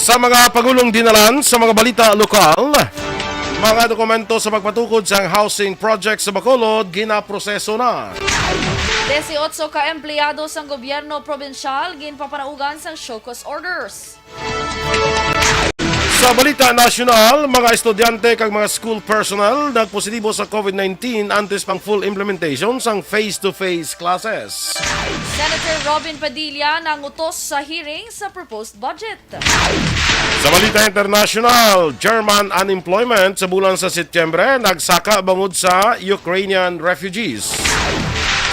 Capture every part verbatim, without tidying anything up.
Sa mga pagulong dinalan sa mga balita lokal, mga dokumento sa pagpatukod sang housing project sa Bacolod ginaproseso na. Disiotso ka empleyado sang gobyerno probinsyal ginpapanaugan sang show cause orders. Sa balita nasyonal, mga estudyante kag mga school personnel nagpositibo sa COVID nineteen antes pang full implementation sang face-to-face classes. Senator Robin Padilla nangutos sa hearing sa proposed budget. Sa balita international, German unemployment sa bulan sa Setyembre nagsaka bangod sa Ukrainian refugees.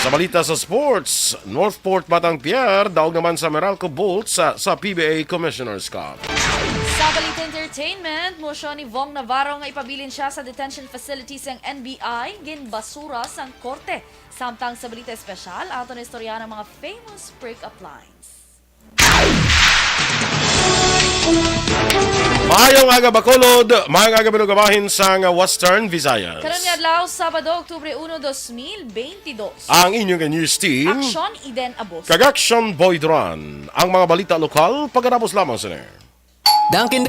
Sa balita sa sports, Northport Batang Pier daog naman sa Meralco Bolts sa, sa P B A Commissioner's Cup. Sa balita entertainment, motion ni Vong Navarro nga ipabilin siya sa detention facility sang N B I, ginbasura sang korte. Samtang sa balita espesyal, aton istorya ang mga famous break-up lines. Maayong aga, Bacolod. Maayong aga, Binugabahin sang Western Visayas. Karon nga adlaw, Sabado, Oktubre uno, dos mil beintidos. Ang inyong news team, Aksyon Eden Abos. Kag Action Boy Duran. Ang mga balita lokal, pagkatapos lamang sini. Dunkin'.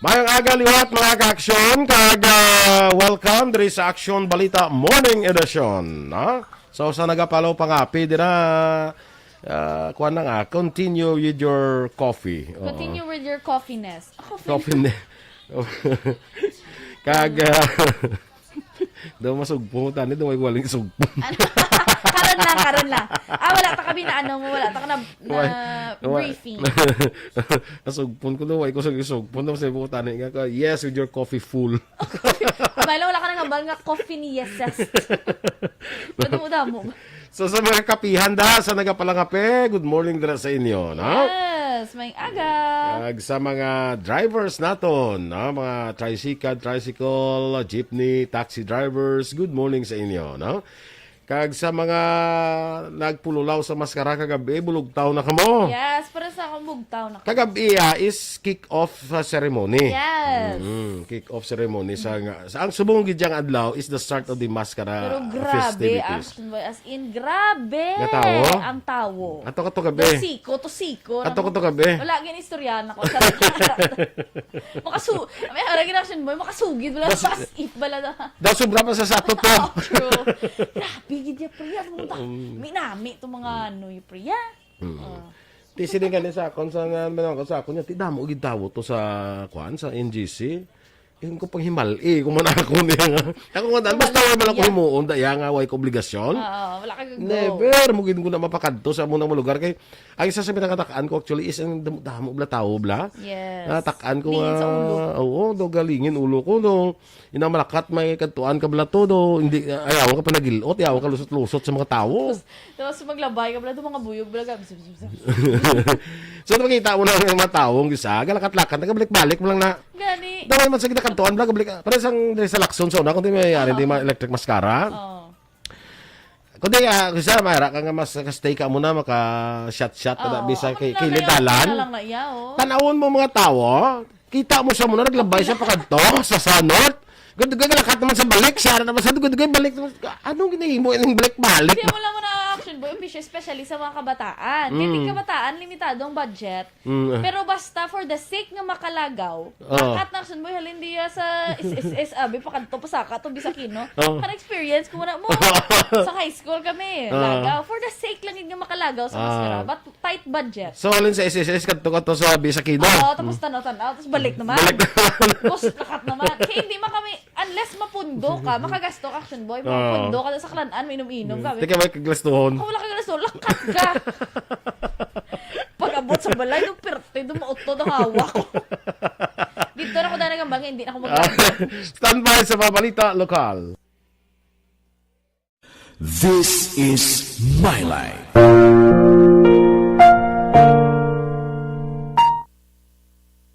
Mayong aga liwat, mga ka-aksyon, kag, ah, welcome diri sa Aksyon Balita Morning Edition, ha? So, sa nagapalaw pangapi dira, ah, kuwan na nga, continue with your coffee. Oo. Continue with your coffiness. Coffee. Coffee ne-, kag, ah, daw masugpo, tani, daw may waling sugpo. Ano? Karon lang, karon lang. Ah, wala ta kami na ano mo, wala ta ka na, na Wala, wala. Briefing. Nasugpon ko daw, ay ko sa gisugpon daw, sa buko tani nga ka, "Yes, with your coffee full." Abay lang, wala ka nang hambal nga coffee ni yes, yes. Madamo-damo. So, sa mga kapihan da, sa nagapalangape, good morning dira sa inyo, no? Yes, may aga. Kag sa mga drivers naton, no? Mga tricycle, tricycle, jeepney, taxi drivers, good morning sa inyo, no? Kag sa mga nagpululaw sa maskara kagabi, bulugtaw na kamo. Yes, para sa akong bugtaw na. Kagabi, ah, is kick-off, ah, ceremony. Yes. Mm, kick-off ceremony sa nga, sa, ang subong gid diyang adlaw is the start of the maskara Pero grabe, festivities. Action Boy, as in, grabe Nga tawo? ang tawo. Ato ka to gabi. Daw siko, to siko. Ato ka to gabi. Wala, gin-istoryahan ako sa Makasu-, may ara gid, Action Boy, makasugid, wala, Das- as if, wala na. Daw sobra pa sa sato to. Oh, true. Grabe gid ya, priya. Ano ta? Mm. Minami to mga ano, yung priya. Mm. Oh. Ti sini gani sa akon, sa nga, sa akon, ti damo gid tawo to sa, kuan, sa N G C. Yung ko pang himal-i, kung man ako niya nga. Ako nga, dahil basta Himal-i wala ko niya. himuon, daya nga, way ko obligasyon. Oo, wala ka gag-, Never, mo gid ko na mapakadto sa amo nga lugar. Kay, ang isa sa pinakatakaan ko, actually, is ang damo, damo bla, tawo bla. Yes. Natakaan ko Lingin nga, sa ulo. oo, daw galingin ulo ko, no. Inamalakat, may kadtuan ka bla to, no. Hindi, ayaw ka pa nagilot, ayaw ka lusot-lusot sa mga tawo. Tapos maglabay ka bla, itong mga buyog bla, gabi, sab-, sab-, sab-. So, nakita mo na ang mga tawo, ang isa, galakat-lakat, nagabalik-balik mo lang na. Gani. Daway man sa ginakadtuan bla, gabalik. Pero isang, sa Lacson, sa una, kung di may yari, di Oo. ma-, electric mascara. Oo. Kundi, ah, kung sa, mayra ka nga mas ka-stay ka muna, maka-shot-shot ka na, Oo, bisa ako kay, na kay lang, lidalan. ako na lang na iya, oh. Tanawon mo mga tawo, kita mo sa muna, naglabay siya pakadto, sa sanot. Gud-, gud-, lakat naman sa balik, siya na naman sa gud-, gud-, balik naman. Anong ginahimo yung balik-balik? Hindi mo lang muna action, boy, official, especially sa mga kabataan. Kaya Mm. yung kabataan, limitado ang budget. Mm. Pero basta for the sake nga makalagaw, Oo. lakat na action, boy, halin diya sa S S S, abi, pakadto, pasaka to, bisakino. Oo. Kan experience ko muna mo. Sa high school kami, Oo. lagaw. For the sake lang yun nga makalagaw sa Ah. maskara. But tight budget. So, halin sa S S S, kadto ka to sa Bisakino. Oo, tapos Mm. tanaw-tanaw, tapos balik naman. Balik naman. Tapos lakat naman. Kaya hindi man kami, unless mapundo ka, makagasto ka, action boy, Oo. mapundo ka sa Clan-an, mainom-inom Mm. ka. Teka, may kaglastuhon. Kung wala kang gasto, lakat ka. Pag-abot sa balay, no, perte, no, mautod ang hawak ko. Dito na ko dahil nagambal nga, hindi na ako mag- Standby sa mga balita lokal. This is My Life.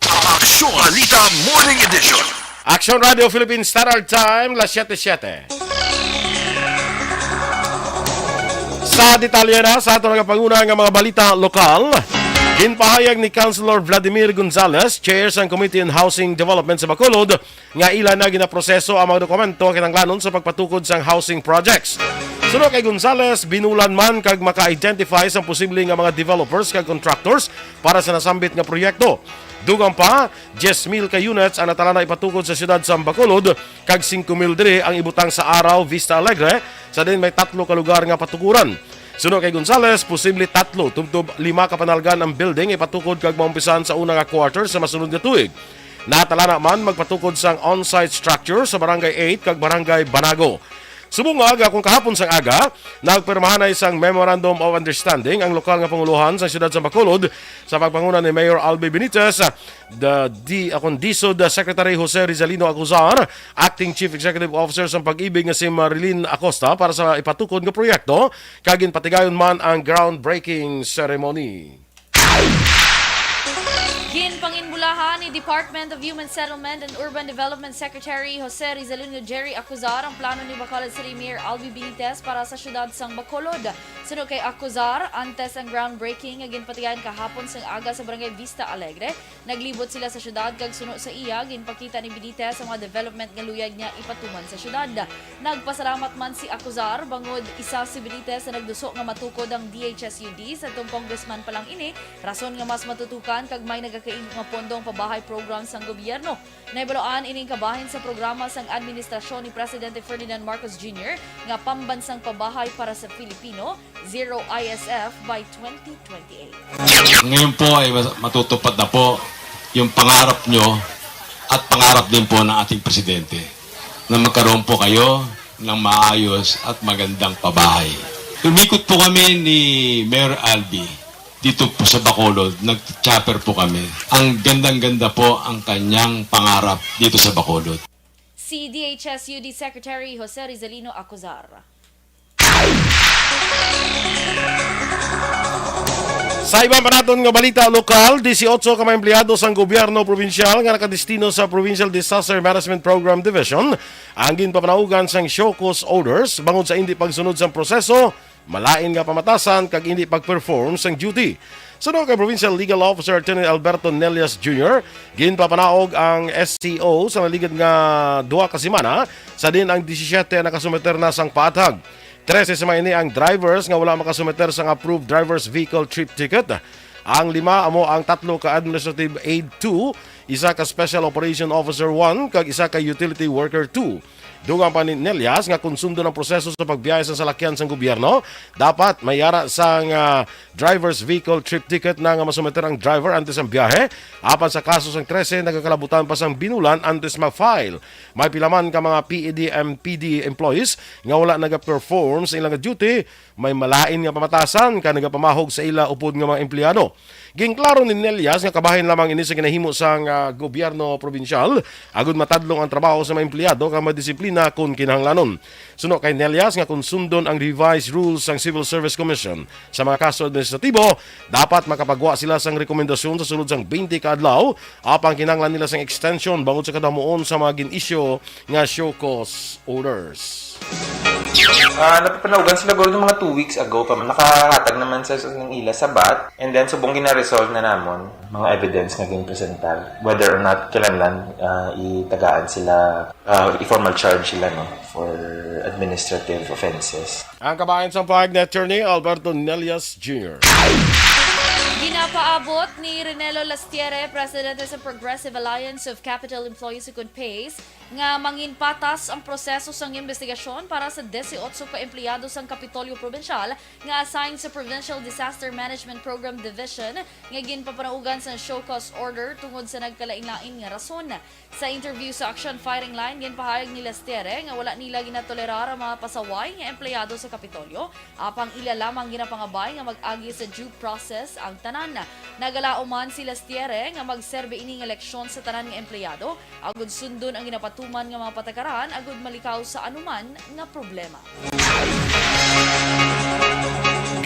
Aksyon Balita Morning Edition. Aksyon Radio Philippine Standard Time, las siete siete. Sa detalye na sa ato nagapanguna nga mga balita lokal, ginpahayag ni Councilor Vladimir Gonzales, chair sang Committee on Housing Development sa Bacolod, nga ila na ginaproseso ang mga dokumento nga kinahanglanon sa pagpatukod sang housing projects. Suno kay Gonzales, binulan man kag maka-identify sang posible nga mga developers kag contractors para sa nasambit nga proyekto. Dugang pa, diyes mil ka units ang natalana ipatukod sa siyudad sa Bacolod, kag singko mil diri ang ibutang sa Araw, Vista Alegre, sa diin may tatlo ka lugar nga patukuran. Suno kay Gonzales, posible tatlo tubtob lima ka panalgan ang building ipatukod kag maumpisan sa una nga quarter sa masunod nga tuig. Natalana man magpatukod sang on-site structure sa Barangay eight kag Barangay Banago. Subong nga kung kahapon sang aga, nagpirmahanay sang Memorandum of Understanding ang lokal nga pangulohan sang siyudad sa Bacolod sa pagpanguna ni Mayor Albi Benitez, the, di, akong DSUD Secretary Jose Rizalino Acuzar, Acting Chief Executive Officer sang Pag-ibig nga si Marilyn Acosta para sa ipatukod nga proyekto, kag ginpatigayon man ang groundbreaking ceremony. Ginpanginbulahan ni Department of Human Settlement and Urban Development Secretary Jose Rizalino Jerry Acuzar ang plano ni Bacolod City Mayor Albi Benitez para sa siyudad sang Bacolod. Suno kay Acuzar, antes ang groundbreaking nga ginpatigayon kahapon sang aga sa Barangay Vista Alegre, naglibot sila sa siyudad kag suno sa iya, ginpakita ni Benitez ang mga development nga luyag niya ipatuman sa siyudad. Nagpasalamat man si Acuzar bangod isa si Benitez sa nagduso nga matukod ang D H S U D sadtong congressman pa lang ini, rason nga mas matutukan kag may nagakaig nga pondo ang pabahay program sang gobyerno. Nahibaluan ining kabahin sa programa sang administrasyon ni Presidente Ferdinand Marcos Junior nga pambansang pabahay para sa Filipino, Zero I S F by twenty twenty-eight. Ngayon po ay mas-, matutupad na po yung pangarap nyo at pangarap din po ng ating presidente na magkaroon po kayo ng maayos at magandang pabahay. Umikot po kami ni Mayor Albi dito po sa Bacolod, nag-chopper po kami. Ang gandang-ganda po ang kanyang pangarap dito sa Bacolod. Si D H S U D Secretary Jose Rizalino Acuzar. Sa iban pa naton nga balita lokal, disiotso ka mga empleyado sang gobyerno probinsyal nga nakadestino sa Provincial Disaster Management Program Division ang ginpapanaugan sang show cause orders bangod sa indi pagsunod sang proseso, malain nga pamatasan kag indi pag-perform sang duty. Suno kay Provincial Legal Officer Attorney Alberto Nelias Junior, ginpapanaog ang S C O sa naligitan nga duha ka semana, sa diin ang disisiete nakasumiter na sang paathag. Trese sa mga ini ang drivers nga wala makasumiter sang approved driver's vehicle trip ticket. Ang lima amo ang tatlo ka Administrative Aid two, isa ka Special Operation Officer one, kag isa ka Utility Worker two. Dugang pa ni Nelias nga kung sundon ang proseso sa pagbiyahe sa salakyan sang gobyerno, dapat may yara sang, ah, driver's vehicle trip ticket na nga masumiter ang driver antes ang biyahe. Apan sa kaso sang trese, nagakalabutan pa sang binulan antes ma-file. May pila man ka mga P E D M P D employees nga wala nagaperform sa ilang duty, may malain nga pamatasan ka nagapamahog sa ila upod nga mga empleyado. Ginklaro ni Nelias nga kabahin lamang ini sa ginahimo sang, ah, gobyerno probinsyal agud matadlong ang trabaho sa mga empleyado kag madisiplina kon kinahanglanon. Suno kay Nelias nga kon sundon ang revised rules sang Civil Service Commission sa mga kaso administratibo, dapat makapagwa sila sang rekomendasyon sa sulod sang twenty ka adlaw, apang kinahanglan nila sang extension bangod sa kadamuon sa mga gin-issue nga show cause orders. Ah, napapanaugan sila guro ng mga two weeks ago pa. Nakahatag naman sa, sa ng ila sabat. And then, subong gina-resolve na namon mga evidence nga ginpresentar. Whether or not kinahanglan, ah, itagaan sila, ah, i-formal charge sila, no, for administrative offenses. Ang kabahin sang pahayag ni Attorney Alberto Nelias Junior. Ginapaabot ni Renelo Lastiere, presidente sa Progressive Alliance of Capitol Employees, ukon PACE, nga manginpatas ang proseso sang imbestigasyon para sa disiotso ka empleyado sang Kapitolyo Probinsyal nga assigned sa Provincial Disaster Management Program Division nga ginpapanaugan sang show cause order tungod sa nagkalainlain nga rason. Sa interview sa Action Firing Line, ginpahayag ni Lastiere nga wala nila ginatolerar ang mga pasaway nga empleyado sa Kapitolyo, apang ila lamang ginapangabay nga mag-agi sa due process ang tanan. Nagalaom man si Lastiere nga magserbi ini nga leksyon sa tanan nga empleyado, agud sundon ang ginapatuman nga mga patakaran agud malikaw sa anuman nga problema.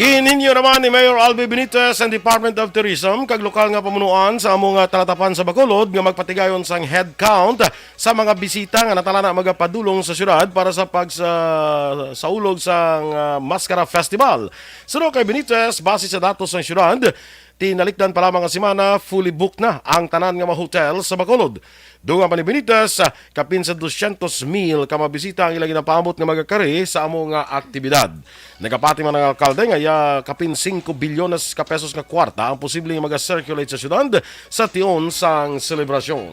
Gininyo naman ni Mayor Albi Benitez ang Department of Tourism kag lokal nga pamunuan sa amo nga talatapan sa Bacolod nga magpatigayon sang head count sa mga bisita nga natalana magapadulong sa syudad para sa pagsa-, saulog sang, ah, Maskara Festival. Suno kay Benitez, base sa datos sang syudad, tinalikdan pa lamang nga semana, fully booked na ang tanan nga mga hotel sa Bacolod. Dugang pa ni Benitez, kapin sa dosyentos mil ka mga bisita ang ila ginapaabot nga magakari sa amo nga aktibidad. Nagapati man ang alkalde nga iya kapin singko bilyones ka pesos nga kwarta ang posible nga maga-circulate sa syudad sa tion sang selebrasyon.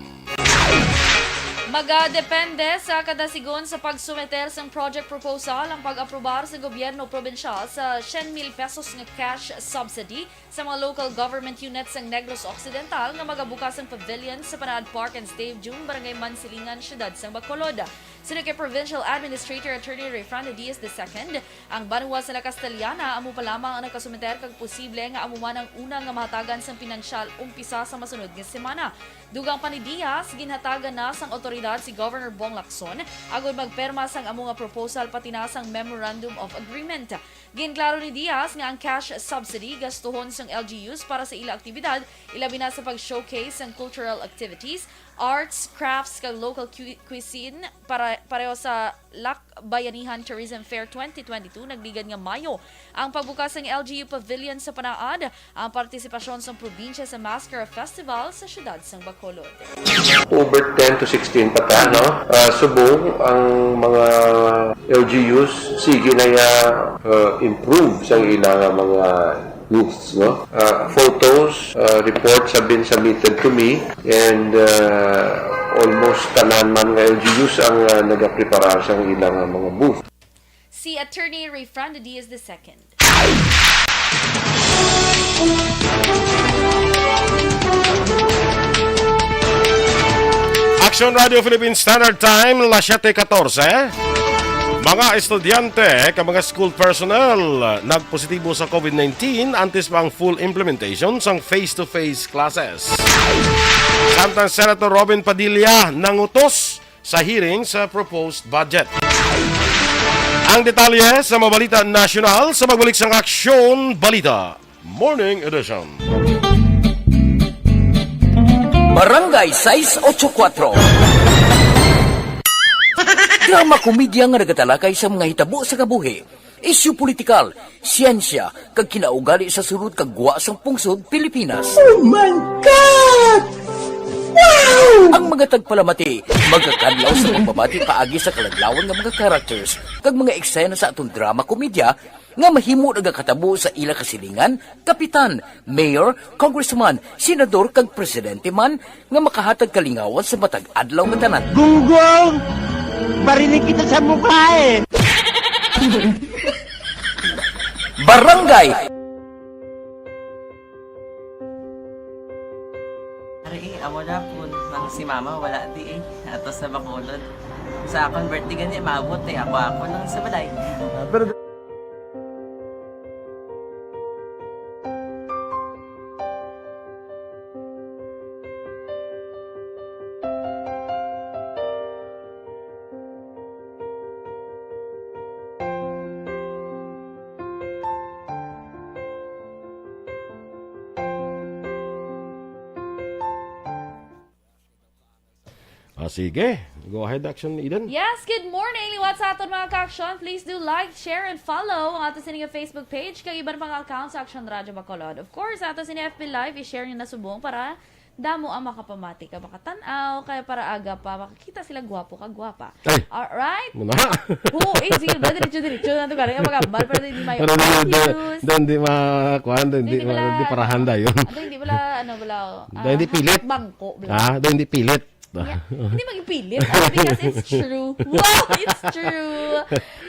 Magadepende sa kadasigon sa pagsumeter sang project proposal ang pag-aprobar sa gobyerno probinsyal sa syen mil pesos nga cash subsidy sa mga local government units sang Negros Occidental nga magabukas ang pavilion sa Panaad Park and Stadium, Barangay Mansilingan, Siyudad sang Bacolod. Suno kay Provincial Administrator Attorney Rayfrando Diaz the second, ang banwa sa La Castellana amo pa lamang ang nakasumiter kag posible nga amo man ang una nga mahatagan sang pinansyal umpisa sa masunod nga semana. Dugang pa ni Diaz, ginhatagan na sang awtoridad si Governor Bong Lacson agod magpirma sang amo nga proposal pati na sang Memorandum of Agreement. Ginklaro ni Diaz nga ang cash subsidy gastuhon sang L G Us para sa ila aktibidad, ilabi na sa pag-showcase sang cultural activities, arts, crafts, kag local cu-, cuisine para, pareho sa Lakbayanihan Tourism Fair twenty twenty-two nagligad nga Mayo ang pagbukas sang L G U Pavilion sa Panaad, ang partisipasyon sang probinsya sa Mascara Festival sa siyudad sang Bacolod. October ten to sixteen pa ta, no? Ah, subong ang mga L G Us, sige na ya, ah, improve sa ila nga mga booths, no? Ah, photos, ah, reports have been submitted to me, and, ah, almost tanan man nga L G Us ang, ah, nagaprepara sa ila nga mga booth. Si Attorney Rayfrando Diaz the second. Action Radio Philippine Standard Time, las siete catorce. Mga estudyante kag mga school personnel nagpositibo sa COVID nineteen antes pa ang full implementation sang face-to-face classes. Samtang Senator Robin Padilla nangutos sa hearing sa proposed budget. Ang detalye sa mga balita nasyonal sa pagbalik sang Aksyon Balita Morning Edition. Barangay sais otso kuwatro. Drama komedya nga nagatalakay sa mga hitabo sa kabuhi, isyu politikal, siyensya, kag kinaugali sa sulod kag gwa sang pungsod Pilipinas. Oh my God! Wow! Ang mga tagpalamati magakadlaw sa pagbabati paagi sa kaladlawan nga mga characters kag mga eksena sa aton drama komedya nga mahimo nagakatabo sa ila kasilingan, kapitan, mayor, congressman, senador kag presidente man nga makahatag kalingawan sa matag adlaw nga tanan. Gunggong! Barinig kita sa mukha eh! Barangay! Ari eh, amo na po, nang si mama wala di eh. Ato sa Bacolod. Sa akon birthday gani, maabot eh. Ako, ako lang sa balay. Ah, pero Ah, sige. Go ahead, Action Eden. Yes, good morning. Liwat sa aton mga ka-action, please do like, share, and follow ang ato sini nga Facebook page kag iban pang account sa Action Radyo Bacolod. Of course, ato sini F B Live, i-share niyo na subong para damo ang makapamati ka makatan-aw kaya para aga pa makakita sila gwapo ka gwapa. Ay. Alright? Muna. Who is you? Diretso, diretso na ito. Kaya magambal, pero hindi may obvious. Pero hindi, hindi, hindi ma-, kuhan, hindi, hindi ma-, hindi parahan dayon. Hindi, hindi pala, ano, pala, ah, hindi pilit. Bangko. Bla. Ah, hindi pilit. Yeah. Hindi magpilit. Ah, because it's true. Wow, it's true.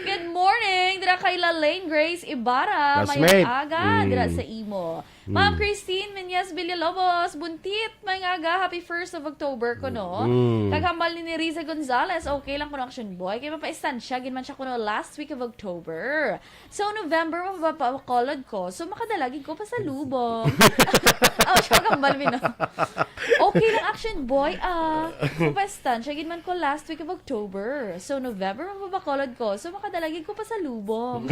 Good morning. Dira kay Lalaine Grace Ibarra. May aga. Mm. Dira sa imo. Ma'am Christine Menyes Villalobos, buntit, may nga aga, happy first of October ko, no? Mm. Kag hambal ni Riza Gonzalez, okay lang kuno action boy. Kay mapaistansya gid man siya kuno last week of October. So, November, mapapakolod ko. So, makadala gid ko pasalubong. Oh, siya hambal mi, no? Okay lang action boy, ah. Mapaistansya gid man ko last week of October. So, November, mapapakolod ko. So, makadala gid ko pasalubong.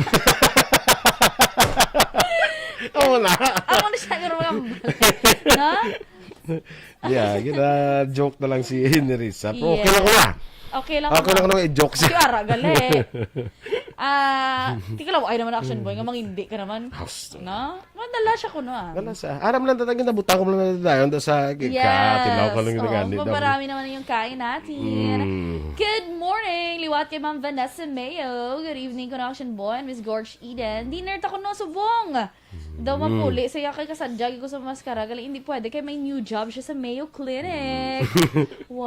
Oo na. Ako na siya nga mga na? Yeah, gina-joke na lang si Nerissa. Pero okay lang ko na. Okay lang ko na. Okay lang ko na i-joke siya. Kasi ara, gali. Ah, tika lang, ay naman, Action Boy, nga mangindi ka naman. Hasta. Na? Madala siya kuno, ah. Dala sa, aram lang tatag, nabutang ko lang na dayon do sa, ka, Yes. tilaw ka lang Oo, gani, damo. Maparami naman yung kain natin. Mm. Good morning! Liwat kay Ma'am Vanessa Mayo. Good evening, kuno, Action Boy and Miss Gorge Eden. Dinner ta kuno, subong. Daw Mm. mapuli siya kay kasadya ko sa maskara. Gali, hindi pwede kay may new job siya sa Mayo Clinic. Wow,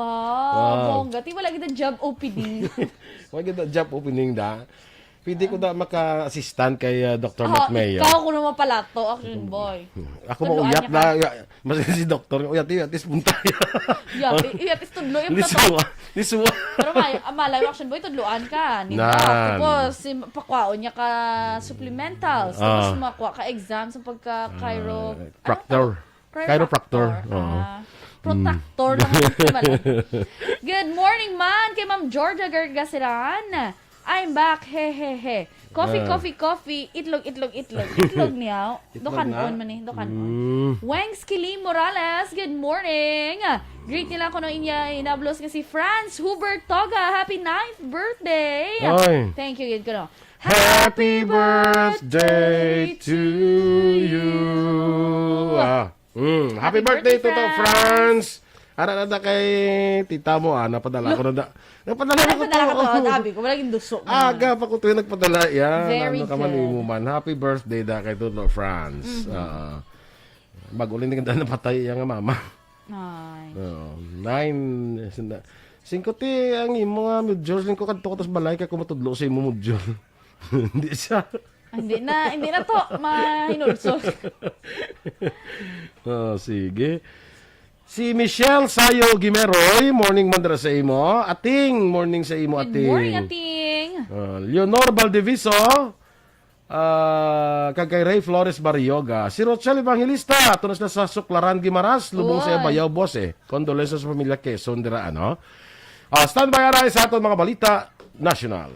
Wow. bongga. Ti wala kita job opening. Wala kita job opening, da. Pwede ko da maka-assistant kay, ah, Doctor Oh, Matt Mayo. ikaw kuno mapalato, Action Boy. Ako Tudloan mauyat niya na, ka. ya, mas si Doctor, uyat, uyat, is punta. Uyat, uyat, is tudlo, yung Ni tato. Suwa, ni Suwa. Pero may, ah, malay mo, Action Boy, tudloan ka. Ni Nan. Doc. Tapos, si, pakwaon niya ka supplementals. Tapos, Ah. makuha ka exam sa pagka chiro-, Ah, ano proctor. to? Chiropractor. Chiropractor. Oo. Ah, Mm. protector lang ang pangalan. Good morning, man, kay Ma'am Georgia Gargasiran. I'm back, he, he, he. Coffee, Ah. coffee, coffee. Itlog, itlog, itlog. Itlog niya. Itlog Dukan-on na. man eh, dukan-on. Mm. Wengs Kilim Morales, good morning. Greet nila ko nung inya inablos nga si Franz Hubert Toga. Happy ninth birthday. Oy. Thank you, yun ko, no. Happy birthday to you. Ah, mm, happy Happy birthday birthday, to, to Franz. Franz. Ara na da kay tita mo, ah, napadala Lo- ko na da. Napadala Ay, ko padala to. ko to. Sabi ko, wala yung duso mo. Aga pa ko to yung nagpadala. Yan, Very ano ka man, good. imo man. Happy birthday da kay Toto Franz. Mhm. Ah, bago lang din ka napatay yung mama. Ay. Oo. Nine, sina-, singko ti ang imo nga module, singko kadto ka tas balay ka kumatudlo sa imo module. Hindi siya. Hindi na, hindi na to mahinulsol. Oh, sige. Si Michelle Sayo Gimeroy, morning man dira sa imo. Ating, morning sa imo, Good Ating. morning, Ating. Ah, Leonor Baldiviso, ah, kag kay Ray Flores Barrioga. Si Rochelle Evangelista, ato na sila sa Suklaran, Guimaras, lubong sa Uy. Bayaw, boss, eh. Condolences sa pamilya Quezon dira, ano? Ah, standby, aray, sa aton mga balita nasyonal.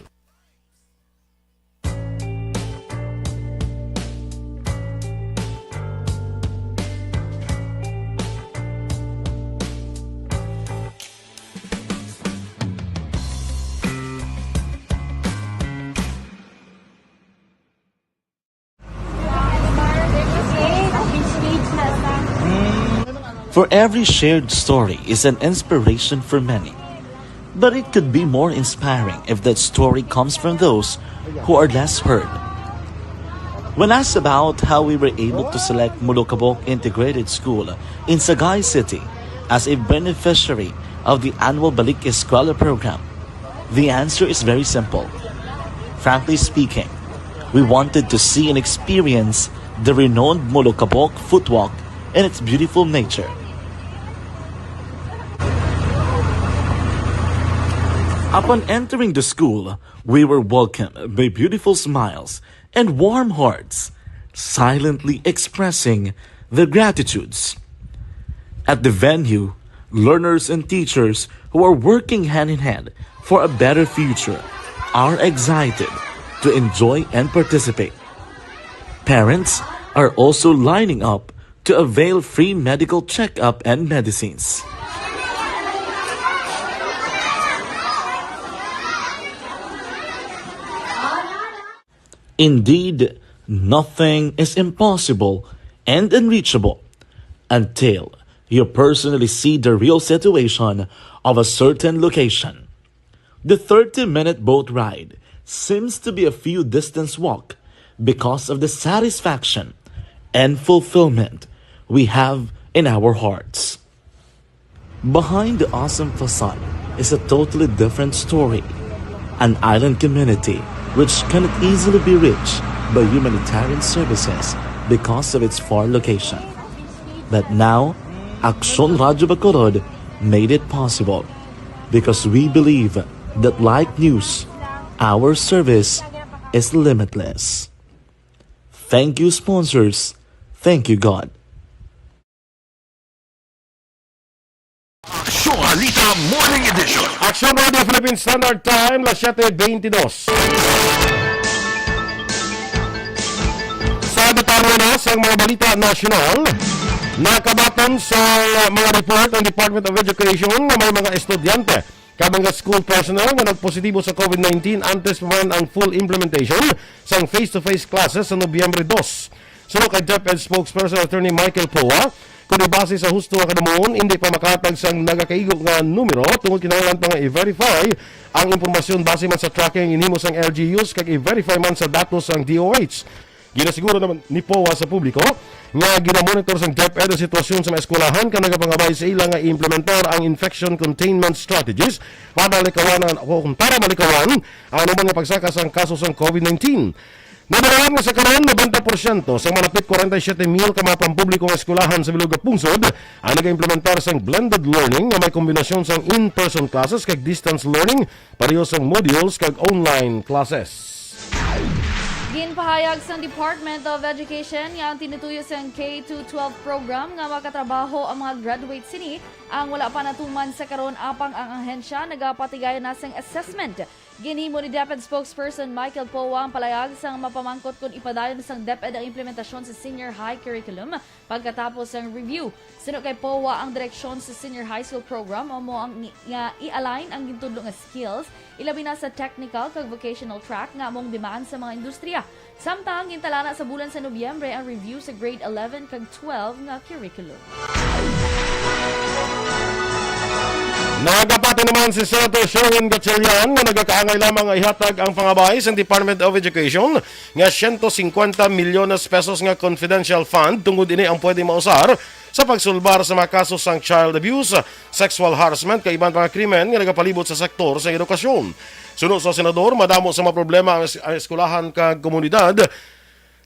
For every shared story is an inspiration for many. But it could be more inspiring if that story comes from those who are less heard. When asked about how we were able to select Mulukabok Integrated School in Sagay City as a beneficiary of the annual Balik Eskwela program, the answer is very simple. Frankly speaking, we wanted to see and experience the renowned Mulukabok footwalk and its beautiful nature. Upon entering the school, we were welcomed by beautiful smiles and warm hearts, silently expressing their gratitudes. At the venue, learners and teachers who are working hand in hand for a better future are excited to enjoy and participate. Parents are also lining up to avail free medical checkup and medicines. Indeed, nothing is impossible and unreachable until you personally see the real situation of a certain location. The thirty-minute boat ride seems to be a few distance walk because of the satisfaction and fulfillment we have in our hearts. Behind the awesome facade is a totally different story. An island community which cannot easily be reached by humanitarian services because of its far location. But now, Aksyon Radyo Bacolod made it possible because we believe that like news, our service is limitless. Thank you, sponsors. Thank you, God. Aksyon Balita Morning Edition. Aksyon Radio Philippine Standard Time, las siete veintidós. Sa detalye na sa mga balita nasyonal, nakabaton sa mga report ang Department of Education nga may mga estudyante Kag mga school personnel nga nagpositibo sa COVID nineteen antes pa man ang full implementation sang face-to-face classes sa Nobyembre dos. Suno kay DepEd spokesperson Attorney Michael Poa, kung ibase sa husto nga kadamuon, hindi pa makahatag sang nagakaigo nga numero tungod kinahanglan pa nga i-verify ang impormasyon base man sa tracking ginhimo sang L G Us kag i-verify man sa datos sang D O H. Ginasiguro naman ni Poa sa publiko nga ginamonitor sang DepEd ang sitwasyon sa mga eskwelahan kag nagapangabay sa ila nga i-implementar ang infection containment strategies para likawan ang, o para malikawan ang anuman nga pagsaka sang kaso sang COVID nineteen. Nadalagan nga sa karon, nobenta porsyento sa malapit forty-seven mil ka mga pampubliko nga eskwelahan sa bilog nga pungsod ang nag-implementar sang blended learning nga may kombinasyon sang in-person classes kag distance learning, pareho sang modules kag online classes. Ginpahayag sang Department of Education nga ang tinutuyo sang K to twelve program nga makatrabaho ang mga graduate sini ang wala pa natuman sa karon, apang ang ahensya nagapatigayon na sang assessment. Ginhimo ni DepEd spokesperson Michael Poa ang palayag sang mapamangkot kon ipadayon sang DepEd ang implementasyon sa senior high curriculum pagkatapos sang review. Suno kay Poa, ang direksyon sa senior high school program amo ang nga i-align ang gintudlo nga skills, ilabi na sa technical kag vocational track nga amo ang demand sa mga industriya. Samtang gintalana sa bulan sa Nobyembre ang review sa grade eleven kag twelve nga curriculum. Nagapati naman si Senator Sherwin Gatchalian nga nagakaangay lamang nga ihatag ang pangabay sang Department of Education nga siyento singkwenta milyones pesos nga confidential fund tungod ini ang pwede mausar sa pagsulbar sa mga kaso sang child abuse, sexual harassment kag iban pa nga krimen nga nagapalibot sa sektor sa edukasyon. Suno sa senador, madamo sa mga problema ang es-, ang eskwelahan kag komunidad.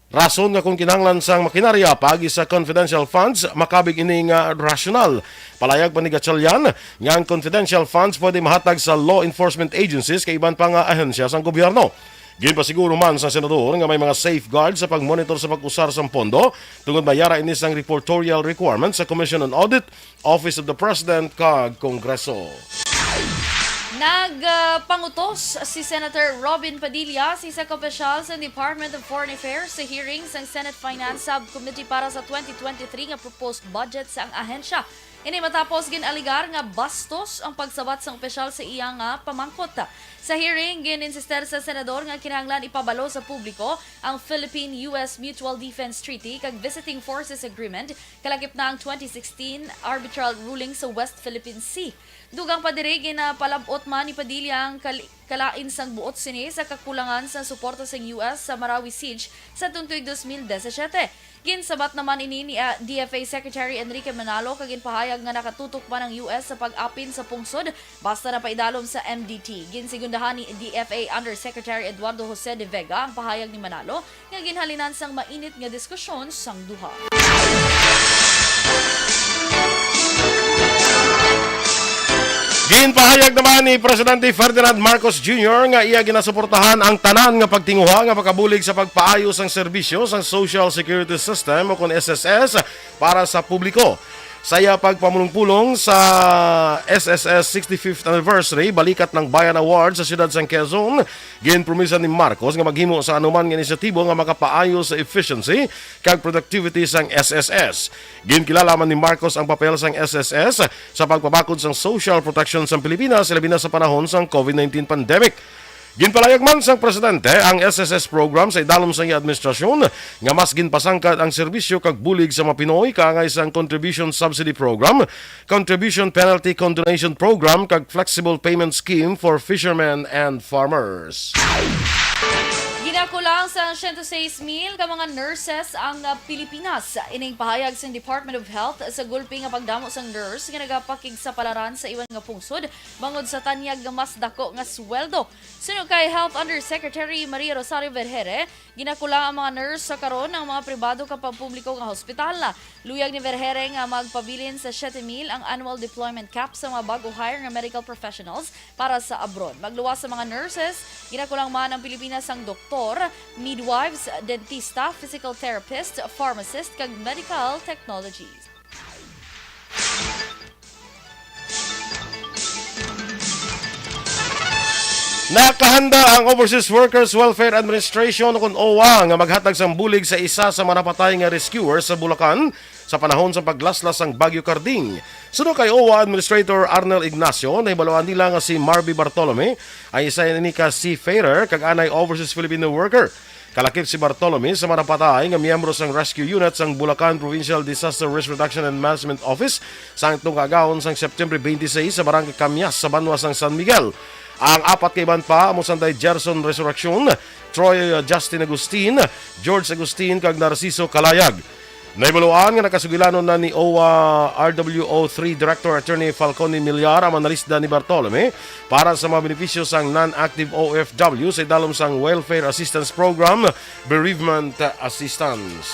Rason nga kung kinahanglan sang makinarya paagi sa confidential funds, makabig ini nga rasyonal. Palayag pa ni Gatchalian nga ang confidential funds pwede mahatag sa law enforcement agencies kag iban pa nga ahensya sang gobyerno. Ginpasiguro man sa senador nga may mga safeguard sa pagmonitor sa pag-usar sang pondo tungod may ara ini sang reportorial requirement sa Commission on Audit, Office of the President kag Kongreso. Nagpangutos si Senator Robin Padilla sa isa ka opisyal sa Department of Foreign Affairs sa hearing sang Senate Finance Subcommittee para sa twenty twenty-three nga proposed budget sang ahensya. Ini matapos gin-alegar nga bastos ang pagsabat sang opisyal sa iya nga pamangkot. Sa hearing, gin-insister sa senador nga kinahanglan ipabalo sa publiko ang Philippine-U S Mutual Defense Treaty kag Visiting Forces Agreement, kalakip na ang twenty sixteen arbitral ruling sa West Philippine Sea. Dugang pa diri, ginapalab-ot man ni Padilla ang kal-, kalain sang buot sini sa kakulangan sang suporta sang U S sa Marawi siege sa tuig dos mil disisiete. Ginsabat naman ini ni, ah, D F A Secretary Enrique Manalo kag ginpahayag nga nakatutok man ang U S sa pag-apin sa pungsod basta napaidalom sa M D T. Ginsegundahan ni D F A Undersecretary Eduardo Jose de Vega ang pahayag ni Manalo nga ginhalinan sang mainit nga diskusyon sang duha. Ginpahayag naman ni Presidente Ferdinand Marcos Junior nga iya ginasuportahan ang tanan nga pagtinguha nga makabulig sa pagpaayo sang serbisyo sang Social Security System o kon S S S para sa publiko. Sa iya pagpamulong-pulong sa S S S sixty-fifth Anniversary Balikat ng Bayan Award sa siyudad sang Quezon, ginpromisa ni Marcos nga maghimo sa anuman nga inisyatibo nga makapaayo sa efficiency kag productivity sang S S S. Ginkilala man ni Marcos ang papel sang S S S sa pagpabakod sang social protection sang Pilipinas, ilabi na sa panahon sang COVID nineteen pandemic. Ginpalayag man sang presidente ang S S S program sa idalom sang iya administrasyon nga mas ginpasangkad ang serbisyo kag bulig sa mga Pinoy kaangay sang Contribution Subsidy Program, Contribution Penalty Condonation Program, kag Flexible Payment Scheme for Fishermen and Farmers. Ginakulang sa siyento sais mil ka mga nurses ang, ah, Pilipinas. Ining pahayag sa Department of Health sa gulpi nga pagdamo sang nurse nga nagapakigsapalaran sa iban nga pungsod bangod sa tanyag nga mas dako nga sweldo. Suno kay Health Undersecretary Maria Rosario Vergere, ginakulang ang mga nurse sa karon ang mga pribado kag pampubliko nga hospital. Luyag ni Vergere nga magpabilin sa siyete mil ang annual deployment cap sa mga bag-o hire nga medical professionals para sa abroad. Magluwas sa mga nurses, ginakulang man ang Pilipinas sang doktor, midwives, dentista, physical therapist, pharmacist, kag medical technologies. Nakahanda ang Overseas Workers Welfare Administration, kun OWWA, nga maghatag sang bulig sa isa sa mga napatay nga rescuer sa Bulacan sa panahon sa paglaslas sang Bagyo Karding. Suno kay OWWA Administrator Arnel Ignacio, nahibaluan nila nga si Marby Bartolome ay isa ini ka seafarer kag anay overseas Filipino worker. Kalakip si Bartolome sa mga napatay nga miyembro sang rescue unit sang Bulacan Provincial Disaster Risk Reduction and Management Office sang tungkagaon sang September twenty-six sa Barangay Camyas sa banwa sang San Miguel. Ang apat ka iban pa amo sanday Gerson Resurreccion, Troy, uh, Justin Agustin, George Agustin, kag Narciso Kalayag. Nahibaluan nga nakasugilanon na ni OWWA R W O three Director Attorney Falcone Millar ang mga nalista ni Bartolome para sa mga benepisyo sang non-active O F W sa idalom sang Welfare Assistance Program, Bereavement Assistance.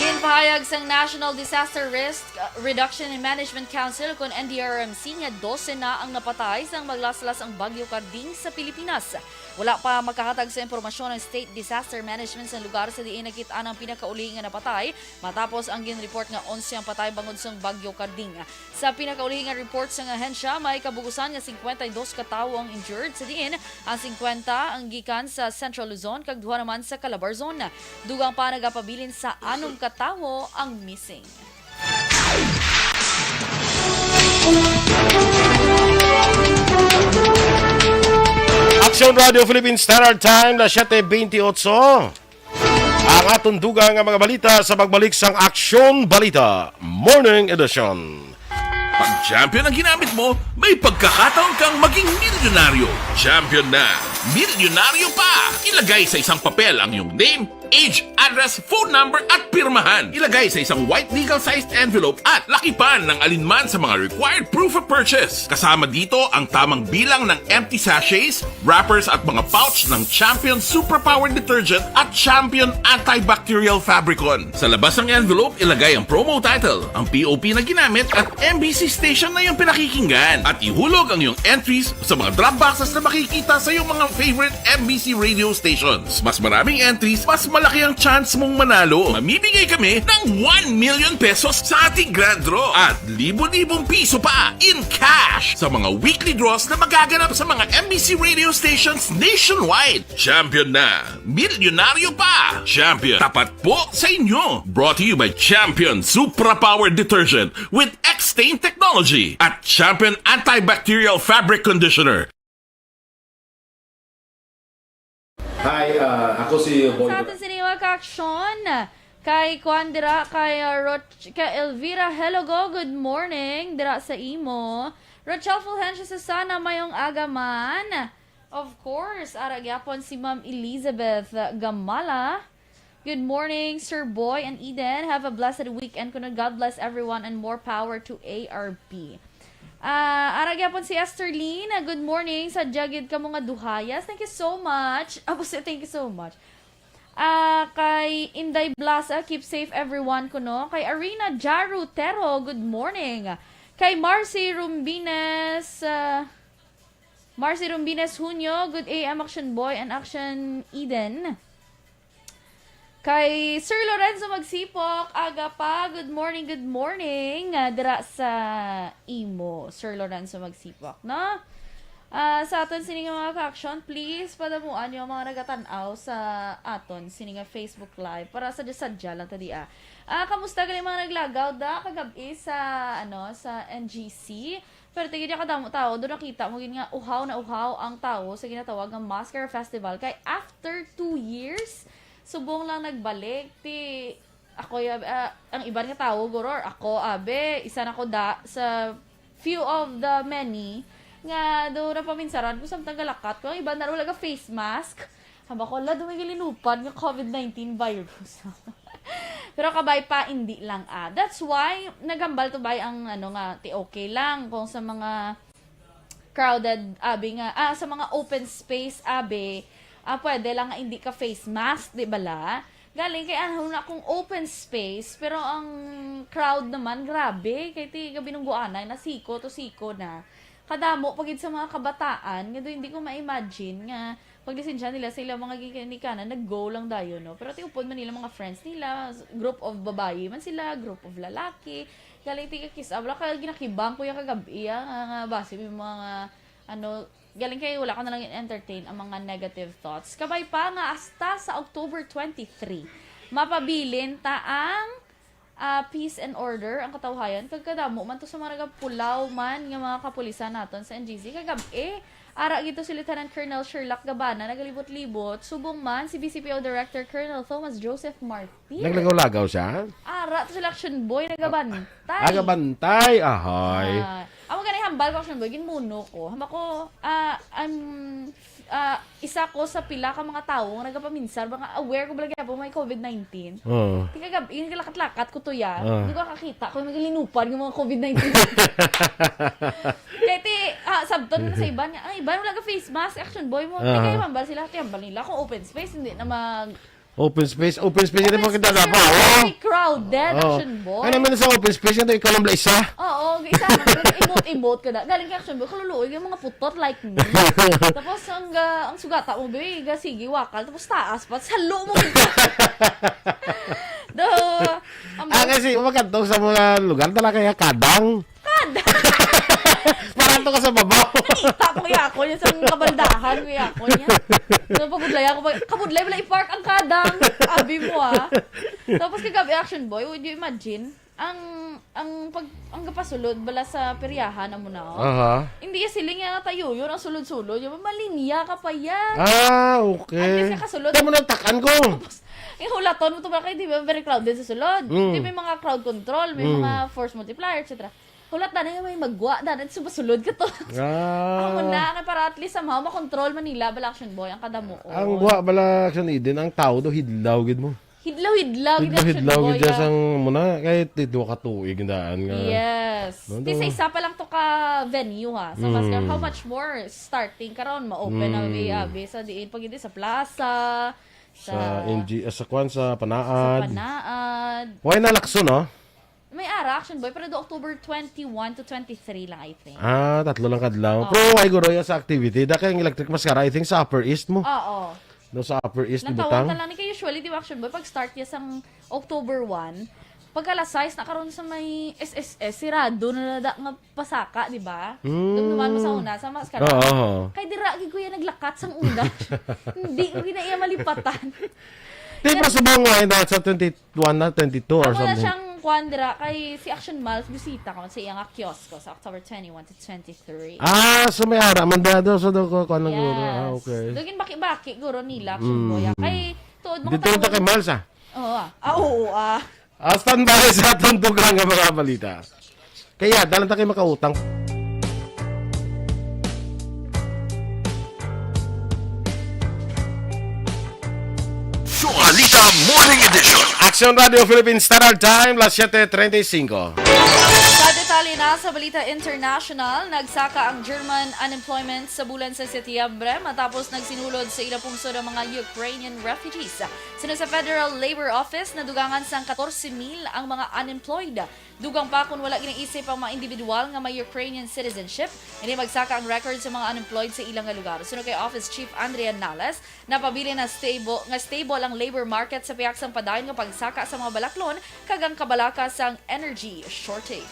Ginpahayag sang National Disaster Risk Reduction and Management Council, kon N D R M C, nga dose na ang napatay sang maglaslas ang Bagyo Karding sa Pilipinas. Wala pa makahatag sa impormasyon ang State Disaster Management sa lugar sa diin nakit-an ang pinakauli nga napatay, matapos ang ginreport nga onse ang patay bangod sang Bagyo Karding. Sa pinakauli nga report sang ahensya, may kabugusan nga cincuenta y dos ka tawo ang injured, sa diin ang cincuenta ang gikan sa Central Luzon kag duha naman sa Calabarzon. Dugang pa nagapabilin sa anom ka tawo ang missing. Aksyon Radio Philippine Standard Time, las siete veintiocho. Ang aton dugang nga mga balita sa pagbalik sang Aksyon Balita Morning Edition. Pag champion ang ginamit mo, may pagkakataon kang maging milyonaryo. Champion na, milyonaryo pa! Ilagay sa isang papel ang iyong name, age, address, phone number, at pirmahan. Ilagay sa isang white legal-sized envelope at lakipan ng alinman sa mga required proof of purchase. Kasama dito ang tamang bilang ng empty sachets, wrappers, at mga pouch ng Champion Superpower Detergent at Champion Antibacterial Fabricon. Sa labas ng envelope, ilagay ang promo title, ang P O P na ginamit, at M B C station na iyong pinakikinggan. At ihulog ang iyong entries sa mga drop boxes na makikita sa iyong mga favorite M B C radio stations. Mas maraming entries, mas malaki ang chance mong manalo. Mamimigay kami ng one million pesos sa ating grand draw at libo-libong piso pa in cash sa mga weekly draws na magaganap sa mga M B C radio stations nationwide. Champion na! Milyonaryo pa! Champion, tapat po sa inyo! Brought to you by Champion Supra Power Detergent with X-Stain Technology at Champion Antibacterial Fabric Conditioner. Hi, ah, ako si Boy Sa aton sini mga ka-aksyon, kay kuan dira, kay, ah, Roch-, kay Elvira Helogo, good morning, dira sa imo. Rochelle Fulgencio Susana, mayong aga man. Of course, ara gyapon si Ma'am Elizabeth Gamala. Good morning, Sir Boy and Eden. Have a blessed weekend kuno. God bless everyone and more power to A R P. Ah, ara gyapon si Esterline. Good morning. Sadya gid kamo nga duhayas. Thank you so much. Abo siya, thank you so much. Ah, kay Inday Blasa, keep safe everyone kuno. Kay Arina Jaru Tero, good morning. Kay Marcy Rumbines, ah, Marcy Rumbines Hunyo, good A M Action Boy and Action Eden. Kay Sir Lorenzo Magsipok, aga pa, good morning, good morning. Ah, dira sa imo, Sir Lorenzo Magsipok, no? Ah, sa aton sini nga mga ka-aksyon, please, padamuan yung mga nagatan-aw sa aton sini nga Facebook Live para sadya-sadya lang ta di, ah. Ah, kamusta gali mga naglagaw da kagab-i sa, ano, sa N G C? Pero tigid niya kadamo tao, doon nakita mo gid nga uhaw na uhaw ang tao sa ginatawag nga Maskara Festival. Kay after two years, subong lang nagbalik. Ti, ako, ya-, ah, ang iban nga tao, guro, or ako, abe, isa na ko da sa few of the many nga do napaminsaran ko samtang galakat ko. Ang iban na wala ga face mask. Haba ko, ala, dumay linupad nga COVID nineteen virus. Pero kabay pa, hindi lang, ah. That's why, naghambal to bay ang, ano nga, ti okay lang kung sa mga crowded, abi nga, ah, sa mga open space, abi, ah, pwede lang nga hindi ka face mask, di ba la? Galing kay ano na kung open space, pero ang crowd naman, grabe, kay ti gabinungguanay na siko to siko na. Kadamo pa gid sa mga kabataan, nga do hindi ko ma-imagine nga paglisensya nila sa ilang mga ginikanan, nag-go lang dayon, no? Pero tiupod man nila mga friends nila, group of babayi man sila, group of lalaki. Galing tiga kiss up, wala ka ginakibang ko yung kagabi, ah, nga, nga base may mga, ano, Galing kay wala ko na lang i-entertain ang mga negative thoughts. Kabay pa nga hasta sa October twenty-three, mapabilin ta ang, ah, peace and order, ang katawhayan, kag kadamo man to sa mga nagapulaw man nga mga kapulisan naton sa N G C. Kagab-i, ara gid to si Lieutenant Colonel Sherlock Gabana nagalibot-libot, subong man si B C P O Director Colonel Thomas Joseph Martin. Naglagaw-lagaw siya? Ara to sila, Action Boy, nagabantay. Nagabantay, ahay. Ah, amo gani hambal ko, Action Boy, ginmuno ko. Hamba ko, ah, I'm, ah, isa ko sa pila ka mga tawo nga nagapaminsar, mga aware ko bala gyapon may covid nineteen. Oo. Di kagab-i, naglakat-lakat ko to ya. Ah. Di ko kakita ko, may galinupan nga mga covid nineteen. Kaya ti, ah, sabton na sa iban nga, "Ay, iban, wala ka face mask, Action Boy mo." Di Ah. Kaya hambal sila, ti hambal nila kung open space, hindi na mag- Open space, open space, hindi Open mo kita space, dapat, yung oh. Very crowded, Oo. Action Boy. Ano man sa open space, ito ikaw lang bala isa? Oo, isa lang, pero emote-emote ka na. Galing kay Action Boy, kaluluoy, yung mga putot like me. Tapos, ang, ah, ang sugata mo, be, ga, sige, wakal. Tapos taas pa, salo mo. Do, ang Ah, kasi, umakanto sa mga lugar, talaga kaya kadang. Kada! Para to ka sa babaw. Nakita ko ya ako niya sa kabaldahan, kuya ako niya. So, pabudlay ako, pag, kabudlay wala i-park ang kadang. Abi mo, ah. Tapos kagabi, Action Boy, would you imagine? Ang, ang pag, ang gapasulod bala sa peryahan, amo na, oh. Aha. Hindi ya siling nga tayo yun, ang sulod-sulod. Yung malinya ka pa yan. Ah, okay. At least, nakasulod. Tama na, takan ko. Tapos, yung hulaton mo to ba kayo, di ba? Very crowded sa sulod. Mm. Di may mga crowd control, may Mm. mga force multiplier, et cetera. Hulat na na yung may magwa, na na sumasulod ka to. Ah. Amo na, kay para at least somehow makontrol man nila, bala Action Boy, ang kadamuon. Ang gwa bala Action Eden, ang tao do hidlaw gid mo. Hidlaw-hidlaw gid Action Hidlaw-hidlaw Boy, gid siya ah. Sang muna, kay ti duha ka tuig daan nga. Yes. No, Ti sa do- isa pa lang to ka venue, ha, sa Mm. Mascar. How much more starting karon, ma-open na Mm. abi-abi sa diin, pag hindi sa plaza, Sa sa N G, ah, sa kwan, sa sa Panaad. Panaad. Why na Lacson, no? May ara, Action Boy, pero do October twenty-one to twenty-three lang, I think. Ah, tatlo lang kadlaw. Oo. Pero why guro ya sa activity? Da kay ang Electric Mascara, I think, sa Upper East mo. Oo. No, sa Upper East, Nang di ba, tawag tang? Na lang ni kay usually, di ba, Action Boy, pag start ya sang October one, pagka alas sais na karon sa may S S S, sirado na na da nga pasaka, di ba? Mm. Dumduman mo sa una, sa Mascara. Oo, oo. Kay dira, gid ko ya naglakat sang una. Hindi ko gina iya malipatan. Di ba, Yan. Subong nga, eh, na sa twenty-one na, twenty-two or Amo na something? Siyang kwan dira, kay si Action Miles, bisita ko sa iya nga kiosko sa October twenty-one to twenty-three. Ah, so may ara man da do, so do ko, kwan ang guro. Ah, Yes. Okay. Dugin baki-baki, guro nila, Action Mm. Boy, ah. Kay, tuod mo Dito yung kataon. Kay Miles, ah. Oo, ah. Ah, oo, ah. Ah, standby sa atong dugang nga mga balita. Kaya, dalan ta kay makautang. Balita Morning Edition. Action Radio Philippine Standard Time, las siete treinta y cinco. Sa detalye na sa balita international, nagsaka ang German unemployment sa bulan sa Setyembre matapos nagsinulod sa ila pungsod ang mga Ukrainian refugees. Suno sa Federal Labor Office, nadugangan sang katorse mil ang mga unemployed. Dugang pa, kung wala ginaisip ang mga individual nga may Ukrainian citizenship, hindi magsaka ang record sa mga unemployed sa ilang nga lugar. Suno kay Office Chief Andrea Nales, napabilin na stable, nga stable ang labor market sa pihak sang padayon nga pagsaka sa mga balaklon kag ang kabalaka sang energy shortage.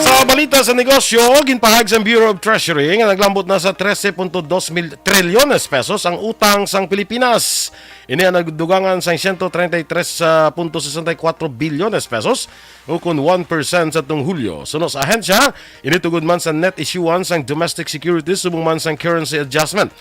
Sa balita sa negosyo, ginpahayag sang Bureau of Treasury nga naglambot na sa trese punto dos mil trilyones pesos ang utang sang Pilipinas. Ini ang nagdugangan sang siyento treinta y tres punto sesenta y kuwatro bilyones pesos, ukon one percent sa tung Hulyo. Suno sa ahensya, ini tungod man sa net issuance sang domestic securities subong man sang currency adjustment.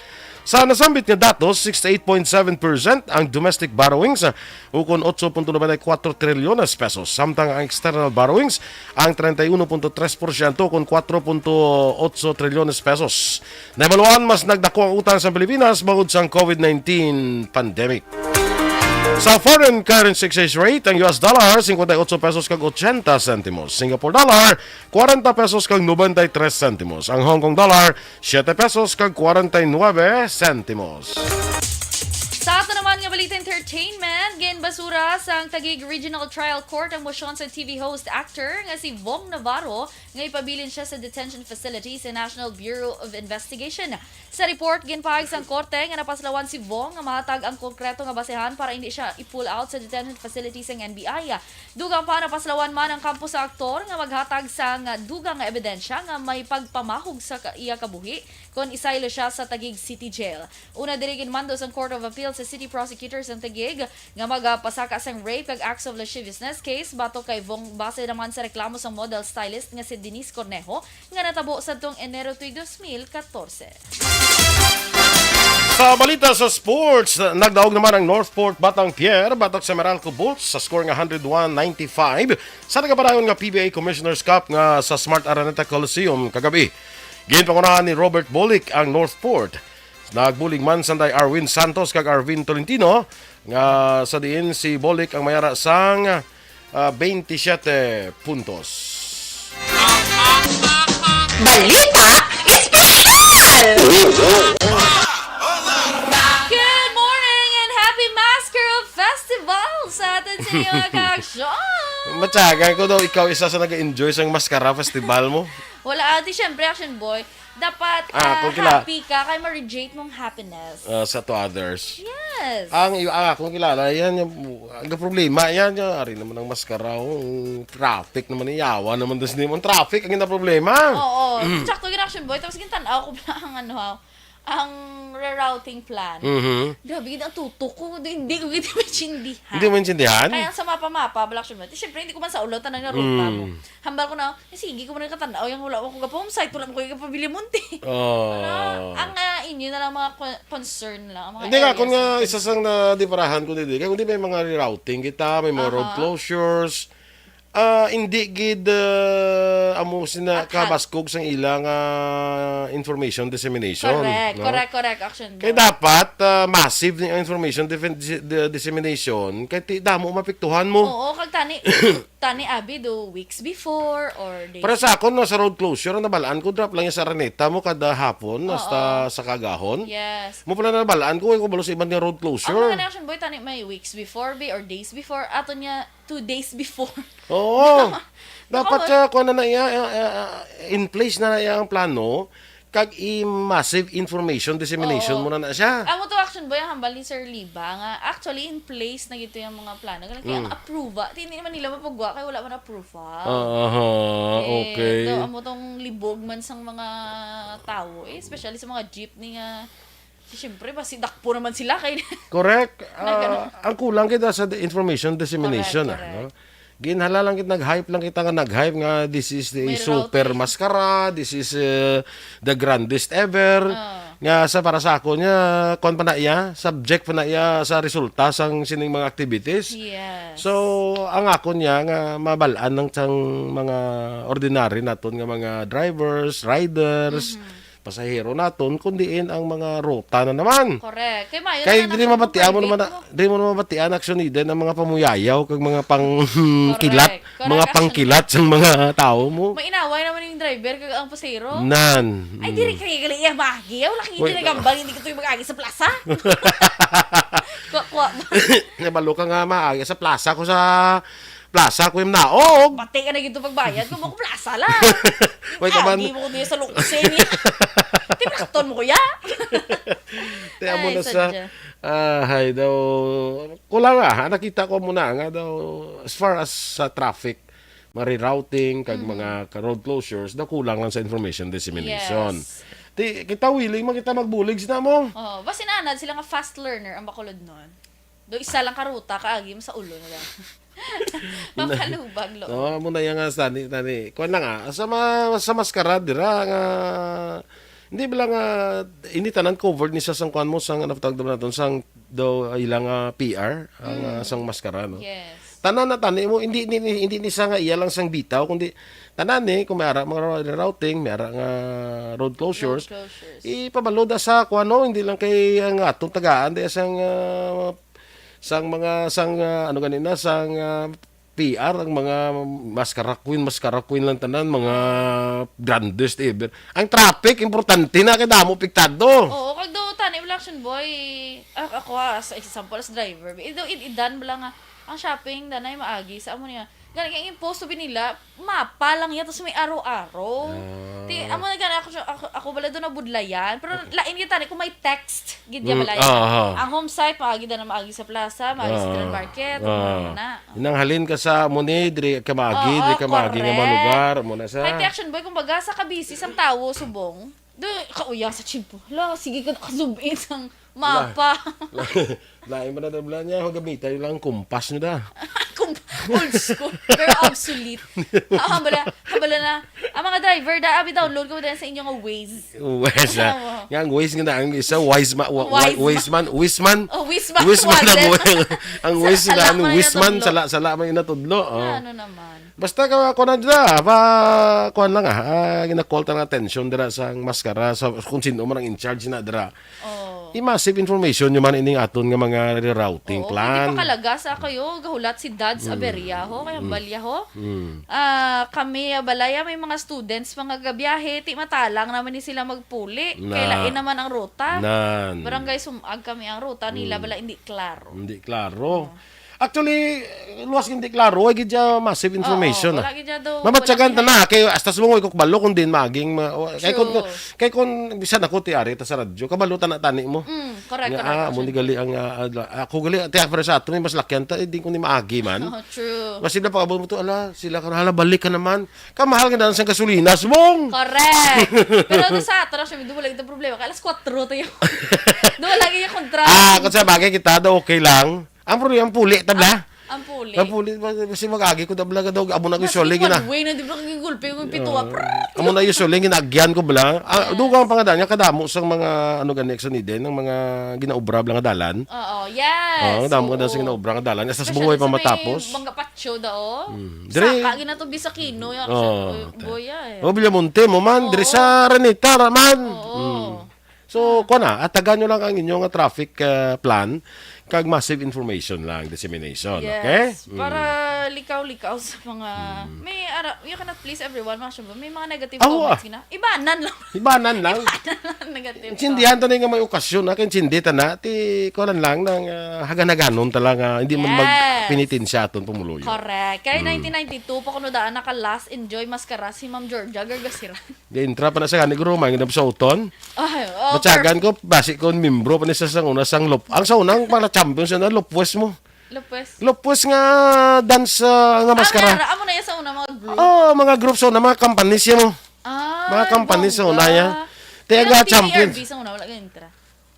Sa nasambit nga datos, sixty-eight point seven percent ang domestic borrowings, ukon otso punto nobenta y kuwatro trilyones pesos, samtang ang external borrowings ang treinta y uno punto tres porsyento, ukon kuwatro punto otso trilyones pesos. Nahibaluan, mas nagdako ang utang sa Pilipinas bangod sang covid nineteen pandemic. Sa foreign currency exchange rate, ang U S dollar, cincuenta y ocho pesos kag ochenta sentimos. Singapore dollar, cuarenta pesos kag noventa y tres sentimos. Ang Hong Kong dollar, siete pesos kag cuarenta y nueve sentimos. Sa ato naman nga Balita entertainment, ginbasura sang Taguig Regional Trial Court ang motion sa T V host actor nga si Vong Navarro nga ipabilin siya sa detention facility sa National Bureau of Investigation. Sa report, ginpahayag sang korte nga napaslawan si Vong nga mahatag ang konkreto nga basehan para hindi siya i-pull out sa detention facility sang N B I. Dugang pa, napaslawan man ang kampo sa aktor nga maghatag sang dugang nga ebidensya nga may pagpamahog sa ka-, iya kabuhi kon isaylo siya sa Taguig City Jail. Una diri, ginmando sang Court of Appeal sa City Prosecutor sang Taguig nga magapasaka sang rape kag acts of lasciviousness case batok kay Vong base naman sa reklamo sang model stylist nga si Denise Cornejo nga natabo sadtong Enero tuig dos mil katorse. Sa balita sa sports, nagdaog naman ang Northport Batang Pier batok sa Meralco Bulls sa score nga hundred one ninety-five sa nagapadayon nga P B A Commissioner's Cup nga sa Smart Araneta Coliseum kagabi. Ginpangunahan ni Robert Bolick ang Northport. Nagbulig man sanday Arwin Santos kag Arvin Tolentino, nga sa diin si Bolick ang may ara sang, ah, twenty-seven puntos. Balita Espesyal! Good morning and happy Maskara Festival sa atin sa inyo, mga kaaksyon! Matyagan ko daw ikaw isa sa nag-enjoy sa Maskara Festival mo. Wala, ati, syempre, Action Boy. Dapat Ah, ah, kung kila- happy ka kay ma-radiate mong happiness. Ah, sa to others. Yes. Ang, ah, kung kilala, yan yung, ang problema, yan yung, ari naman ang Maskara, ang traffic naman, yawa naman, das nimo, ang traffic, ang ginaproblema. Oo. Sakto gid, Action Boy. Tapos gintan-aw ko pala ang ano, ha, ang rerouting plan. Mhm. Grabe gid ang tutok ko. Hindi ko gid maintindihan. Hindi mo maintindihan? Kaya sa mapa-mapa, bala, Action Boy. Siyempre, hindi ko man sa ulo, tanang na ruta mo. Mm. Hambal ko na, eh, sige ko man nagkatanaw, yung wala ko gapahome site, wala mo ko gapabilia monte. Oh. Ano, ang ah, inyo na lang mga con- concern lang, ang mga Hindi nga, areas kung nga of isa sang nadiparahan ko dito, kaya kung di may mga rerouting kita, may mga road Aha. Closures, ah, hindi gid ah, amo sina At ha- kabaskog sang ilang ah, information dissemination. Correct, No? correct, correct, Action Kaya Boy. Dapat ah, massive ni ang information dis- dis- dissemination kay ti damo mapiktuhan mo. Oo, kag tani, tani abi do weeks before or days. Para sa akon, no, sa road closure, ang nabalaan ko, drop lang yung sa Araneta mo kada hapon, hasta sa kagahon. Yes. Mo pala nabalaan ko, ko balo sa iban nga road Ang closure. Mga Action Boy, tani may weeks before, be, or days before. Ato niya, two days before. Oo. Dapat sa kuha na na iya, eh, eh, in place na na iya ang plano, kag i-massive information dissemination Oo. mo na na siya. Amo to, Action Boy, ang hambal ni Sir Liba nga actually in place na gito yung mga plano. Kaya ang approve, ti hindi naman nila mapagwa kay wala man approval. Aha, Eh, okay. Daw, amo tong libog man sang mga tao, eh, especially sa mga jeepney nga, siyempre, basi dakpo naman sila kay Correct. Nagano- Ah, ang kulang kita sa information dissemination, Correct, ah, correct. no? Ginhala lang kita, nag-hype lang kita nga nag-hype nga this is the May super routing. Maskara, this is uh, the grandest ever. Ah. Nga sa para sa ako niya, kuan pa na iya, subject pa na iya sa resulta sang sining mga activities. Yes. So, ang ako niya nga mabalaan ng sang mga ordinary naton nga mga drivers, riders, Mm-hmm. pasahero naton, kundiin ang mga ruta na naman. Correct. Kay mayo Kay naman dili ang mabatian mo private naman, mo. Dili mo naman mabatian, Action Eden, ang mga pamuyayaw kag mga pangkilat, Correct. Correct, mga Action pangkilat sang mga tawo mo. Mainaway naman yung driver kag ang pasahero. Nan. Ay, diri kaya gali iya magi. Wala kang hindi Wait. Nagambal, hindi ko ito yung mag-agi sa plaza. Kwa, kwa. Nabalo ka nga maagi sa plaza ko sa plaza ko yung naog. Pati ka na gito pagbayad. Kung mo ko plaza lang. Wait, naman. Agi mo ko niya sa luksin niya. Tibrakton mo, kuya. Kaya mo Ay, na sa, sadya. ah, hay daw, kulang ah, nakita ko muna nga daw, as far as sa traffic, mga rerouting, kag mga ka-, road closures, daw kulang lang sa information dissemination. Yes. Di, kita willing man kita magbulig sina mo. Oh, basi nanad sila nga fast learner ang Bacolod nun. Do isa lang karuta, kaagi mo sa ulo na lang. Mapalubag, lo. No, amo na yan nga, tani, tani. Kuan lang ah, sa, ma, sa Maskara, dira nga, hindi ba lang nga, hindi tanan covered ni sa sang kuan mo, sang, ano tawag naman natin, sang, daw, ilang ah, P R, ang ah, sang Maskara, no? Yes. Tanan na tani mo, hindi, hindi, hindi, hindi ni sa nga iya lang sang bitaw, kundi tanan ni, kung may ara mga routing, may ara nga road closures, Road closures. ipabalo da sa kuan, no, hindi lang kay ang atong tagaan, di sang, ah, sang mga, sang, ah, ano ganina, sang, ah, P R, ang mga mascara queen, mascara queen lang tanan, mga grandest ever. Ang traffic, importante na, kay damo apektado. Oo, kag do, tani, wala, Action Boy. Ah, ako, ah, as example, as driver, ido, id-, idan bala nga, ang shopping, danay maagi, sa amo niya. Gani, ang imposto bi nila, mapa lang yan, tapos may arrow-arrow. Ah. Ti, amo na gani, ako, ako, ako bala do nabudlayan, pero lain kita ni kung may text, gid ya Mm, bala yan. Ah, ah. Ang home site, maagi na maagi sa plaza, maagi sa Ah. Trinidad Market, Ah. ano na. Inang halin ka sa amo ni, diri ka maagi, Oo, diri ka maagi nga mga correct. Lugar, amo na sa Kay ti Action Boy, kumbaga, sa kabisi sang tawo subong, do, kauya sa tiyempo. Hala, sige ka nakasubin sang mapa. La-, lain man na bala niya, gamita lang ang compass niya da. Kung old school, very obsolete. Ah, hambala, hambala na. Ang mga driver, da, abi download ko din sa inyo nga Waze. Waze, ah. Oo. Nga ang Waze nga na, ang isa, wise ma-, wa-, wa-, Wise ma- Waze man, Waze man. Oh, Waze man, Waze man ang Wallet. Wa-, ang Sa-, Waze na, sala ano, man Waze man, natudlo. Sala, sala man yung natudlo, oh. Ano naman? Basta ka, kuwan na dira, pa, kuwan lang, ah, ah, gina-call ta ng attention dira sa mascara, sa, kung sino man ang in charge na dira. Oh. I-massive information nyo man ining aton nga mga rerouting Oo, plan. Hindi pa kalaga sa kayo, gahulat si Dads Mm. Aberia ho, kay Mm. Hambal ya ho. Mm. Ah, kami, ah, balaya, may mga students, mga gabiyahe, ti matalang naman ni sila magpuli. Na. Kay lain naman ang ruta. Nan. Barangay Sumag kami ang ruta nila, Mm. bala hindi klaro. Hindi klaro. Oh. Actually, luwas hindi klaro, ay gid siya massive Oo, information, wala ah. Gid siya do, Mamatyagan wala ta na, kay hasta sa mga ikok balo kung din maging ma-, o, kay kung, True. Kay kung bisan ako ti ari ta sa radyo, kabalo ta na tani mo. Mm, correct, Nga, correct, ah, amo ni correct. Gali ang, ah, ah, ako gali, ti, pero sa ato ni mas lakyan ta, eh, di ko ni maagi man. Oh, true. Mas sila pag-abot mo to, ala, sila ka, hala, balik ka naman. Kamahal nga na sa gasolina, subong! Correct! Pero ito sa ato, actually, doon wala itong problema. Kaya alas kwatro tayo. Doon wala yung kontra. Ah, kung sa bagay kita, daw okay lang. Ang problema, ang puli, tabla. Ah, ang puli. Ang puli, ba-, kasi mag-agi ko, tabla ka daw, amo na ko Mas usually, gina- one way na, di ba, kagigulpi ko yung pituwa? Ah, Prrrt! Amo na usually, ginagyan ko, bala. Ah, Yes. Dugang pangadan niya, kadamo sang mga, ano, gani, sa niden, ng mga ginaobra, bala nga dalan. Oo, yes. Oo, damo ka na sa Oo. Ginaobra nga dalan. Sa Especially buhay pa sa may matapos. Bangga Patio daw. Mm. Dire- Saka, ginatubi sa Kino, yung Oo. Boy, boy, eh. Oh, Villamonte mo man, dire Oo. Sa Araneta, ra man. Oo. Mm. So, Ah. Kuha na, atagan nyo lang ang inyong, ah, traffic, ah, plan, kag massive information lang, dissemination, Yes, okay? Mm. Para likaw-likaw sa mga, Mm. may ara-, you cannot please everyone, mga syempre, may mga negative Ah, comments, ah. Gina-, ibanan lang. Ibanan lang. Ibanan lang, negative Intindihan thought. Ta na nga may okasyon, ah, kay intindi ta na, ti, kuha lang, nang, ah, hagan-haganon ta lang, ah, hindi man Yes. Magpinitensya aton pumuluyo. Correct. Kay Mm. Nineteen ninety-two pa kuno daan naka-last enjoy mascara si Ma'am Georgia Gargasiran. Gaintra pa na sa gani, guro, may nga sa uton. Ay, oh, Matyagan ko, basi ko, membro pa ni sa sang una, sang lop-, ang sa unang mga champion sa na, Lopwes mo. Lopwes. Lopwes nga dance, ah, nga Ah, mascara. Meron. Amo na yan sa una, mga group. Oh, mga group sa una, mga companies yan mo. Ah, Mga companies sa una, bongga. Ya. Te, Pero nga T V champion. R B sa una, wala ka intra.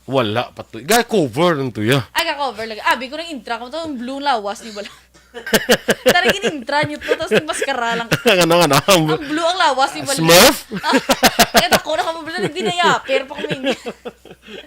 Wala pa to. Ga-cover lang to, ya. Ay, ga-cover lang. Abi ko nang intra ko to, ang blue lawas ni bala. Tara, ginintra niyo to, tapos nagmaskara lang. Ano, ano? Ang blue ang lawas ni bala. Smurf? Ah, kaya ako na kamo bala, hindi na yapir pa kami.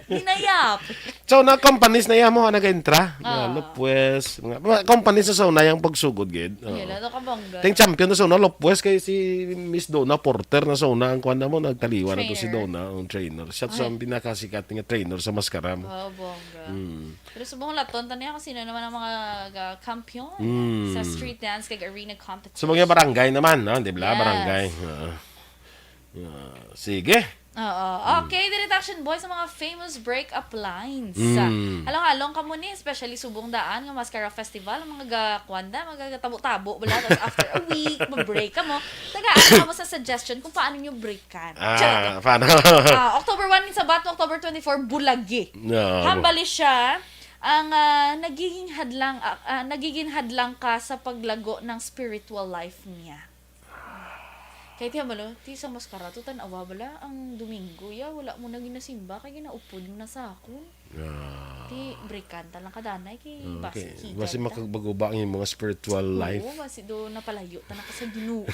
Hindi na yap. So, na companies na yan mo, nag-intra? Ah. Mga Lopez, mga, mga companies na sa una yung pagsugod, gid. Oh. Yala, nakabangga. Ting champion na sa una, Lopez, kay si Miss Donna Porter na sa una, ang kuwan na mo, nagtaliwan na to si Trainer. Donna, ang trainer. Siya sa Ay. Ang pinakasikat nga trainer sa maskara mo. Wow, bongga. Mm. Pero subong laton ta niya kung sino naman ang mga, ah, kampiyon Mm. sa street dance kag arena competition. Sa mga barangay naman, no? Di ba? Yes. Barangay. Oo. Yeah. Sige. Oo. Mm. Okay, diri ta, Action Boy, sa mga famous break-up lines. Mm. Halong-halong kamo ni, especially subong daan nga Mascara Festival, ang mga ga-, kuwan da, mga gatabo-tabo, bala, tapos after a week, ma-break kamo. Tagaan kamo sa suggestion kung paano nyo break Kan. Ah, Charot. Paano? Ah, October one, Sabado, October twenty-four, Bulagi. No. Hambali siya, ang, ah, nagiging hadlang, ah, ah, nagiging hadlang ka sa paglago ng spiritual life niya. Kaya tiyan mo, no? Ti sa maskara, to tan-awa bala, ang Domingo, ya, wala mo na ginasimba, kaya ginaupod mo na sa akon. Ah. Ti, breakan ta lang kadanay, kay Okay. Basi kita. Basi makagbago ba ang imong spiritual Oo, life? Basi do napalayo ta na ka sa Ginoo.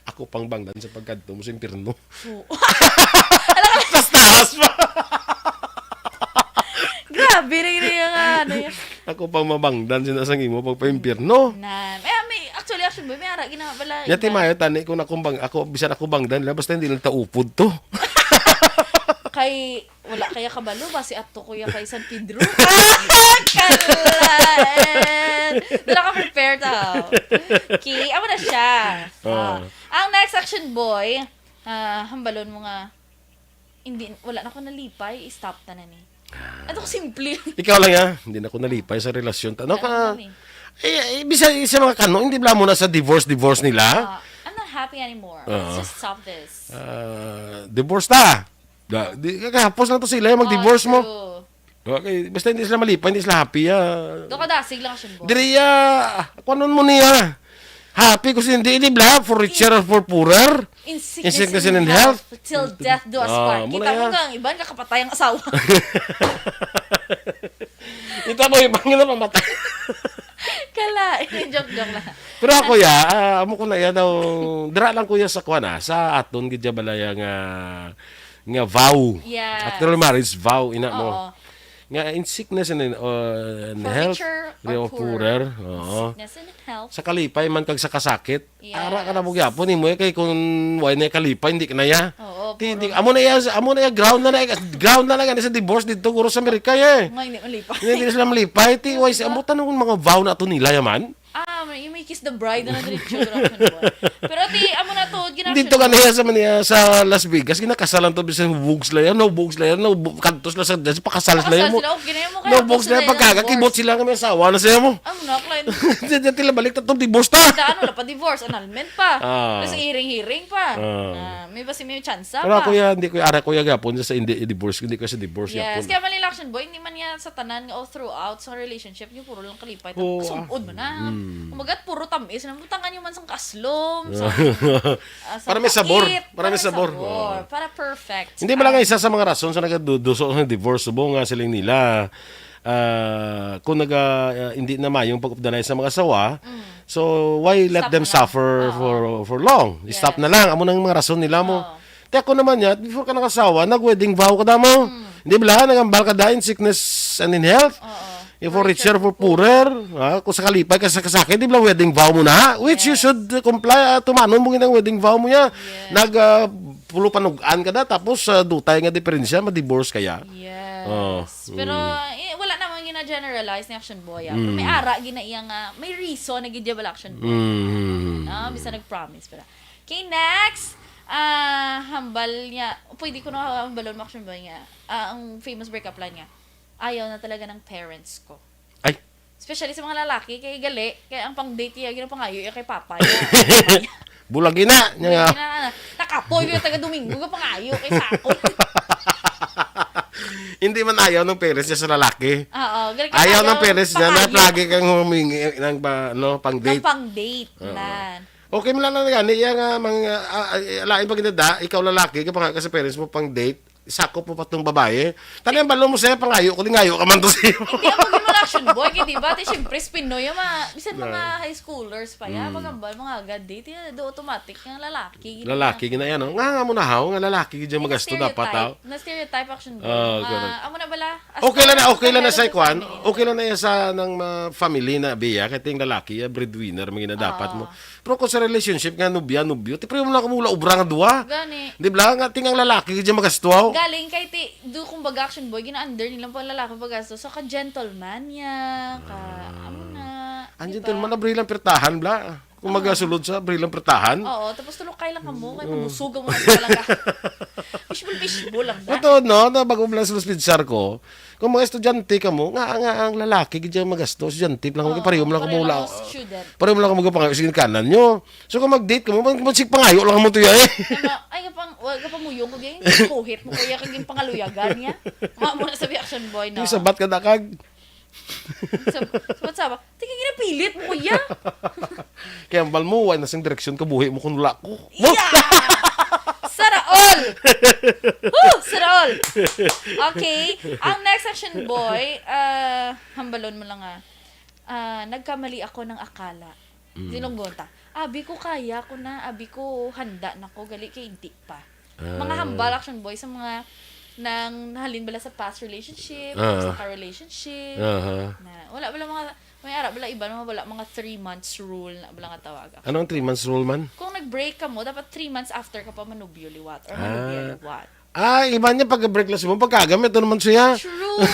Ako pang bangdan sa pagkadto mo sa impyerno. Oo. Alam ka, Mas taas pa. Grabe na yun yung ano yun. Ako pang mabangdan sina sang imo pagpa-impyerno. Na, eh, may, actually, actually, may ara, ginawa pala. Yati iba. Mayo, tani, kung ako bang, ako, bisan ako bangdan, basta hindi lang taupod to. Kay, Wala kaya kabalo ba si ato kuya kay San Pedro? Kalain! Dala ka prepare ta. Okay, amo na siya. Ah. Ah. Ang next action boy, ah, hambalon mo nga, hindi, wala na ko nalipay, stop ta na ni. Ah. Ato ko simple. Ikaw lang ya, hindi na ko nalipay sa relasyon. Ano ka? Ano man eh? Eh, eh, bisa sa mga kano, hindi bala mo na sa divorce, divorce nila? Ah, I'm not happy anymore. Oo. Let's just stop this. Ah, divorce ta. Da, di, kahapos lang to sila yung mag-divorce mo. Oh, true. Okay, basta hindi sila malipay, hindi sila happy, ah. Do ka dasig lang, Shin Boy. Diri, ah, kuanon mo niya. Happy ko hindi, di bala, for richer or for poorer. In sickness and in health. Till death do us part. Ah, muna yan. Kita mo nga ang iban, kakapatay ang asawa. Kita mo, iban nga na mamatay. Kala, joke, joke lang. Pero ako, ya, ah, amo ko na ya daw, dira lang ko ya sa kuan, ah, sa aton gid ya balaya nga, nga vow. Yes. Actual marriage vow, ina mo. Oo. Nga in sickness and in, uh, and health, richer or poorer. Oo. Sickness and health. Sa kalipay man kag sa kasakit. Yes. Ara ka na mo gyapon, imo, eh, kay kung way na kalipay, hindi ka na ya. Oo, ti-, hindi, puro amo na ya, amo na ya, ground na na, ground na na gani sa divorce dito, guro sa Amerika, eh. Nga, hindi malipay. Hindi, hindi sila malipay. Ti, way, amo tanong mga vow na to nila, yaman. Ah, may, may kiss the bride na diretso, guro, Shin Boy. Pero ti, amo na to, gina-, Dito ka na ya sa Manila, sa Las Vegas, ginakasalan to, bisag hubog sila yan, nahubog sila yan, nahubog, kadto sila sa, sa pakasal sila yan mo. Pakasal sila, okay na yan mo, kaya Nahubog sila, pagkaga, kibot sila nga may asawa na sila mo. Amo na, client. Diyan, diyan tila balik, tatlong divorce ta. Daan, wala pa divorce, annulment pa. Ah. Tapos hearing-hearing pa. Ah. Ah, may basi may tsansa Pero pa. Ako ya, hindi ko ya, ara ko ya gapon sa hindi divorce, hindi ko sa divorce Yes, gapon. Kaya mali lang, Shin Boy, hindi man yan sa tanan nga all throughout sa relationship, yung puro lang kalipay. Oo, Kasubod ah. mo na. Mm. Kumbaga, puro tamis na, butangan yung man sang kaslom, sa, ah, sa Para may sabor. sakit, Para may para sabor. sabor, Oo. para perfect. Hindi ba lang Ah. isa sa mga rason sa nagaduduso ng divorce, subo nga siling nila, ah, kung naga, ah, hindi na mayong pag-updanay sa mga asawa, Mm. so why let Stop them na lang. suffer Oo. for, for long? Stop Yes. na lang. Amo nang mga rason nila mo. Oo. Te ako naman niya, before ka nakasawa, nag-wedding vow ka damo. Mm. Di ba? Nagambal ka da in sickness and in health. Oo. If for richer, for poorer, ha? Kung sa kalipay ka sa kasakit, di ba wedding vow mo na? Which you Yes. should comply, ah, tumanon mo ginang wedding vow mo niya. Yes. Nag, ah, pulo panugan ka na, tapos, ah, dutay nga diferensya, ma-divorce kaya. Yes. Oh. Pero, Mm. eh, wala namang gina-generalize ni Action Boy, ah. Pero may Mm. ara gina iya nga, may reason na gid ya bala Action Boy. Mm. Ah, bisa nag-promise pala. Okay, next. Ah, hambal niya. Pwede ko na hambalon mo, Action Boy, nga. Ah, ang famous breakup line nga, "Ayaw na talaga ng parents ko." Ay. Especially sa mga lalaki, kay gali, kay ang pang-date niya, ginapangayo niya kay papa niya. Bulagi na, niya nga. Bulagi na, nakapoy yung taga Domingo, nga pangayo kay Sako. Hindi man ayaw ng parents niya sa lalaki. Oo, gali ka Ayaw ayaw ng parents niya na pangayo. Lagi kang humingi ng pa-, ano, pang-date. Ng pang-date, Oo. nan. Okay, mala na gani, iya nga, mga, ah, ah, lain pa gid da, ikaw lalaki, kapag ka sa parents mo, pang-date, sakop mo pa tong babae. Tani ang balo mo siya, pangayo ko, lingayo ka man to siya. Hindi, ako gid mo Action Boy, kay di ba? Ti, siyempre, sa Pinoy, yung mga, bisan mga Yeah. high schoolers pa, ya, Mm. mga bal, mga agad, date, ya, do automatic, yung lalaki, gid Lalaki, na. Gina yan, no? Nga, nga mo na, haw, nga lalaki, gid yung Yung magasto, dapat, stereotype, haw. na stereotype, Action Boy. Ah, Mga, ganun. amo na bala, as Okay lang na, long as okay lang na sa family, kwan. Okay lang na yan sa, ng, mga family na, biya, kay ting lalaki, ya, breadwinner, mga gina dapat Oo. mo. Pero kung sa relationship nga, nobya, nobyo, ti pareho mo lang kamo wala obra nga duwa. Gani. Di ba? Nga, ting ang lalaki, gid siya magasto, haw. Galing kay ti, do kumbaga Action Boy, gina-under nila pang lalaki pagasto. So, ka-gentleman niya, ka, Ah. amo na, Ang di gentleman, ba? Abri lang pirtahan, bla. Kung Oo. magasulod sa, abri lang pirtahan. Oo, tapos tulukay lang kamo, kay Mm. mabusog ang mga talaga. Fishball, fishball lang ba? Ito, no, na bago mo lang sa hospital ko, Kung mga estudyante kamo, nga, nga ang lalaki gid yung magasto, estudyante lang, Oo, pareho mo lang pareho kamo lang wala. Mo student. Pareho mo lang kamo gapangayo sa ginikanan nyo. So kung mag-date kamo, mag-, mag-, sig pangayo lang mo to ya eh. Kaya nga, ay, kapang, wa-, kapamuyong ko diyan, kuhit mo kaya kag yung pangaluyagan niya. Mga mo na sabi action boy, no? Yung sabat ka dakag. Sab-, sabat, sabat. Tingin, ginapilit mo, kuya. Kaya ang bal mo, wala na sing direksyon kabuhi mo kung wala ko. Yeah! Sana all! Woo! Sana all! Okay. Ang next section, boy, ah, hambalon mo lang, ah. Ah, nagkamali ako ng akala. Mm. Sinunggon ta. Abi ko, kaya ko na. Abi ko, handa na ko. Gali kay inti pa. Mga Ah. hambal, action boy, sa mga nang nahalin bala sa past relationship, Ah. sa ka-relationship, Aha. na wala bala mga, may ara bala iba, mga wala, mga three months rule na bala nga tawag. Ano ang three months rule man? Kung nag-break ka mo, dapat three months after ka pa manubyo liwat or manubya Ah. liwat. Ah, iba niya pag-break lang sa mo, pagkagamit na naman siya. True.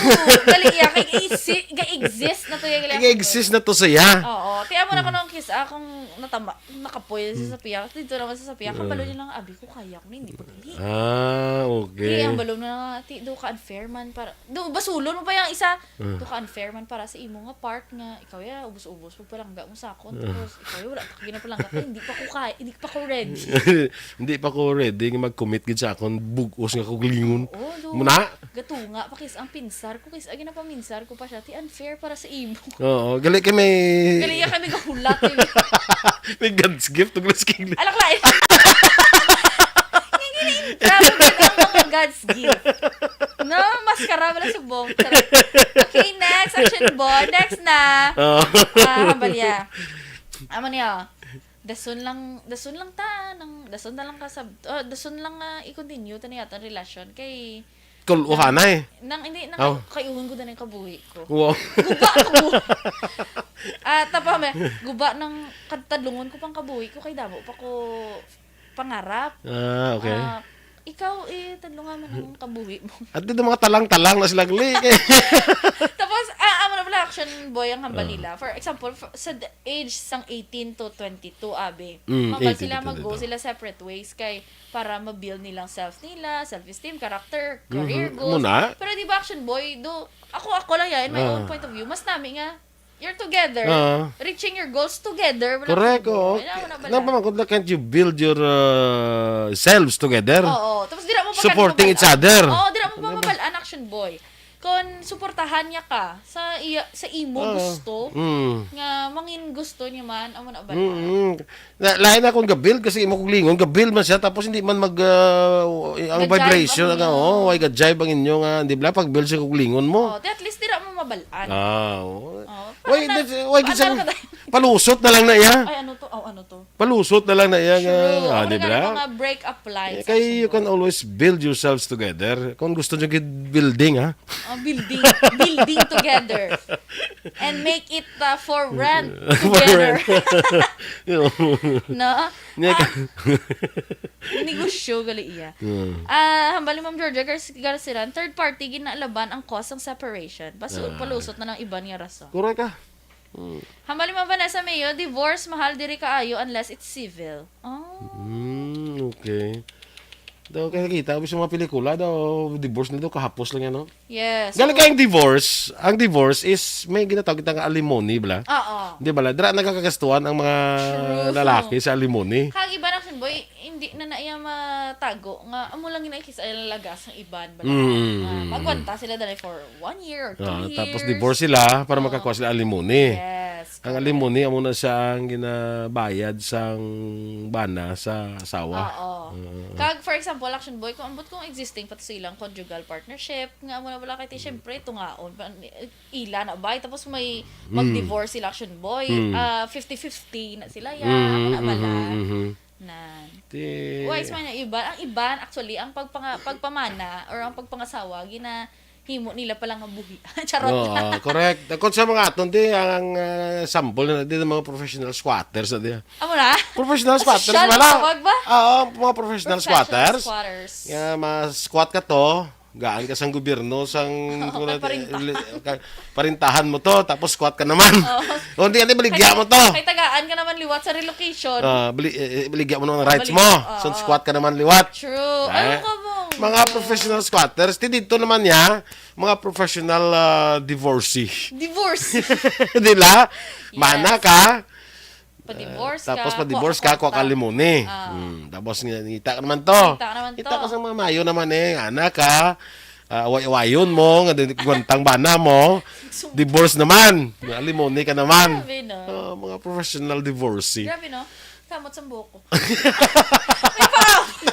Gali iya, kay isi-, ga-exist na to yung Ga-exist na to siya. Oo. Tiyan mo na ko nung kiss, ah, kung natama, nakapoy sa sapiya. Dito naman sa sapiya, kabalo niya lang, "Abi ko, kaya ko na, hindi pa gali." Ah, okay. Di, ang balo na nga, ti, do ka unfair man para, do, basulon mo pa yung isa. Ah. Do ka unfair man para sa imo nga part nga, ikaw ya, ubos-ubos, pagpalangga mo sa akon. Ah. Tapos, ikaw ya, wala pa ka ginapalangga. Kaya hindi pa ko kaya, hindi pa ko ready. Hindi pa ko ready nga mag-commit gid sa akon bug-os nga kaugalingon. Oo, do. Muna? Gatunga pa kis ang pinsar ko, kis agi na paminsar ko pa siya. Ti unfair para sa imo. Oo, gali kay may Gali iya kami gahulat, eh. May God's gift, ug mas king Alak lain. Hindi na intro, ang mga God's gift. No, maskara, wala subong. Charot. Okay, next, action boy. Next na. Oo. Ah, hambalya. Amo niya. Dason lang, dason lang ta, nang, dason na lang ka sa, oh, dason lang nga i-continue ta niya atong relasyon. Kay, Kul-, nang, uhanay. Nang, hindi, nang, Oh. kayuhon ko na yung kabuhi ko. Wow. Guba ko. Ah, tapa, may, guba ng, katadlungon ko pang kabuhi ko, kay damo pa ko pangarap. Ah, okay. Ah, ikaw, eh, tadlungan mo ng kabuhi mo. At dito mga talang-talang na sila, gali. Tapos, ah, amo na pala, action boy ang hambal Ah. nila. For example, f-, sa the age sang eighteen to twenty-two, abi, Mm, mabal eighteen sila to mag-go twenty-two. sila separate ways kay para ma-build nilang self nila, self-esteem, character, career Mhm. goals. Muna? Pero di ba, action boy, do, ako, ako lang yan, in my Ah. own point of view, mas nami nga, you're together, Ah. reaching your goals together, wala Correct, kang oo. Wala mo na bala. Nang pamangkot na, can't you build your, uh, selves together? Oo, tapos dira mo pa Supporting each other. Oo, dira mo pa Diba? mabalaan, action boy. Kon suportahan niya ka sa iya, sa imo Ah. gusto, Mm. nga mangin gusto niya man, amo na bala. Mm-mm. Na, lain na kung gabil, kasi imo kong lingon, gabil man siya, tapos hindi man mag, ah, ang Ga-jive vibration, ang nga, inyo. Oh, ay ga-jive ang inyo nga, di ba, pag-build sa kong lingon mo. Oh, di at least dira mo mabalaan. Ah, oo. Oh, Why, parang that's, why, parang gid sa, ano ka tayo? Palusot na lang na iya. Ay, ano to? Oh, ano to? Palusot na lang na iya nga, True. ah, Ako di na ba? Mga break up lines, Eh, kay you actually. Can always build yourselves together. Kung gusto nyo gid building, ha? Oh, building. Building together. And make it, uh, for rent For together. rent. Yun. No? Niya Ah, ka- negosyo, gali iya. Hmm. Ah, hambal ni Ma'am Georgia Gar-, Garciran, third party, ginalaban ang cause ng separation. Pasu-, Ah. Palusot na lang iban nga rason. Correct ka. Hmm. Hambal ni Ma'am Vanessa Mayo, divorce, mahal diri kaayo unless it's civil. Oh. Hmm, okay. Daw, kaya nakita ko sa mga pelikula, daw, divorce na daw, kahapos lang yan, no? Yes. Galing So, kayong divorce, ang divorce is may ginatawag kita nga alimony, bala? Oo. Di ba, la? Dira nagkakagastuhan ang mga True. lalaki sa alimony. Kag iba na, action boy, hindi na na iya matago nga, amo lang yun ay kis-, ay lagas ang iban, bala. Mm, Ah, mm, mm. Magwanta sila dali for one year or two Ah, years. Tapos divorce sila para Ah. makakuha sila alimony. Yes, Ang correct. alimony, amo na siya ang ginabayad sang bana sa asawa. Oo. Mm. Kag, for example, action boy, kung ambot kung existing pa to sa ilang conjugal partnership, nga amo na wala kay ti, syempre, tungaon pa, ila na bay, tapos may Mm. mag-divorce sila, action boy. Mm. Ah, fifty fifty na sila, ya, Mm, amo na bala. mm, mm. Nan. Ti- Wise man yung iban. Ang iban, actually, ang pagpanga-, pagpamana or ang pagpangasawa, ginahimo nila pala nga buhi. Charot Oo, lang. Correct. Kung sa mga aton, di, ang, ah, sample na, di, mga professional squatters na, di. Amo na? Professional squatters, Sosyal wala. Tawag ba? Oo, mga professional Professional squatters. Squatters. Nga, ma-squat ka to, gaan ka sang gobyerno, sang, Oo, kung kay na-, parintahan. Li-, ka-, parintahan mo to, tapos squat ka naman. Oo. O, hindi, hindi, baligya Kay, mo to. Kay tagaan ka naman liwat sa relocation. Ah, bali-, eh, eh, baligya mo naman ang rights Balik-, mo. Oo. So, squat ka naman liwat. True. Eh, Ano ka, Bong? mga Yes. professional squatters, ti dito naman niya, mga professional, ah, divorcee. Divorce. Di ba? Yes. Mana ka, Pa-divorce Ah, tapos ka, pa-divorce kuha ka, kuha ka kwarta. Alimony. Ah. Hmm, tapos nga, ngita ka naman to. Ngita ka naman Ngita to. Ka sa mga mayo naman eh, anak ha. Ah, away-awayon mo, nga din, gwantang bana mo. Sum- Divorce naman. Alimony ka naman. Grabe, no? Ah, mga professional divorcee. Grabe, no? Kamot sa buhok ko. May pa!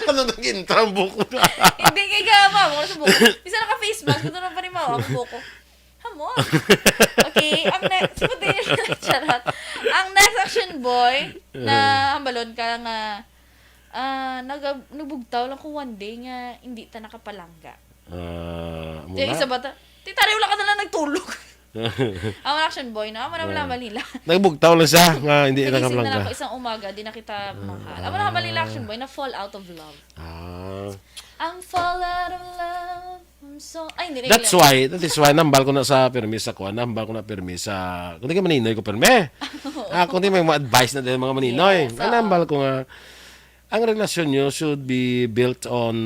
Ano nang intro ang buhok ko? Hindi, kaya gama mo sa buhok ko. Isa naka-face mask, ito na pa rin mo, ang buhok ko. Hamo. Okay, ang next, puti, charot. Ang next action boy na Ah. hambalon ka nga, ah, nag-, nabugtaw lang ko one day nga hindi ta nakapalangga. Ah, amo Yung na. isa ba ta? Ti, tari, wala ka na lang nagtulog. Amo na, Action Boy, no? Amo na, ah, wala, Manila. Nagbugtaw lang siya nga hindi. Nagising na lang nakaplangga ako isang umaga, di na kita mahal. Amo na, Manila, Action Boy, na fall out of love. Ah. I'm fall out of love. I'm so, ay, hindi na. That's why, that is why nambal ko na sa permi sa kuan, nambal ko na permi sa, kung di ka maninoy ko permi. Ah, kung di may mga advice na din mga maninoy. Yes, ah, oo. Nambal ko nga, ang relasyon nyo should be built on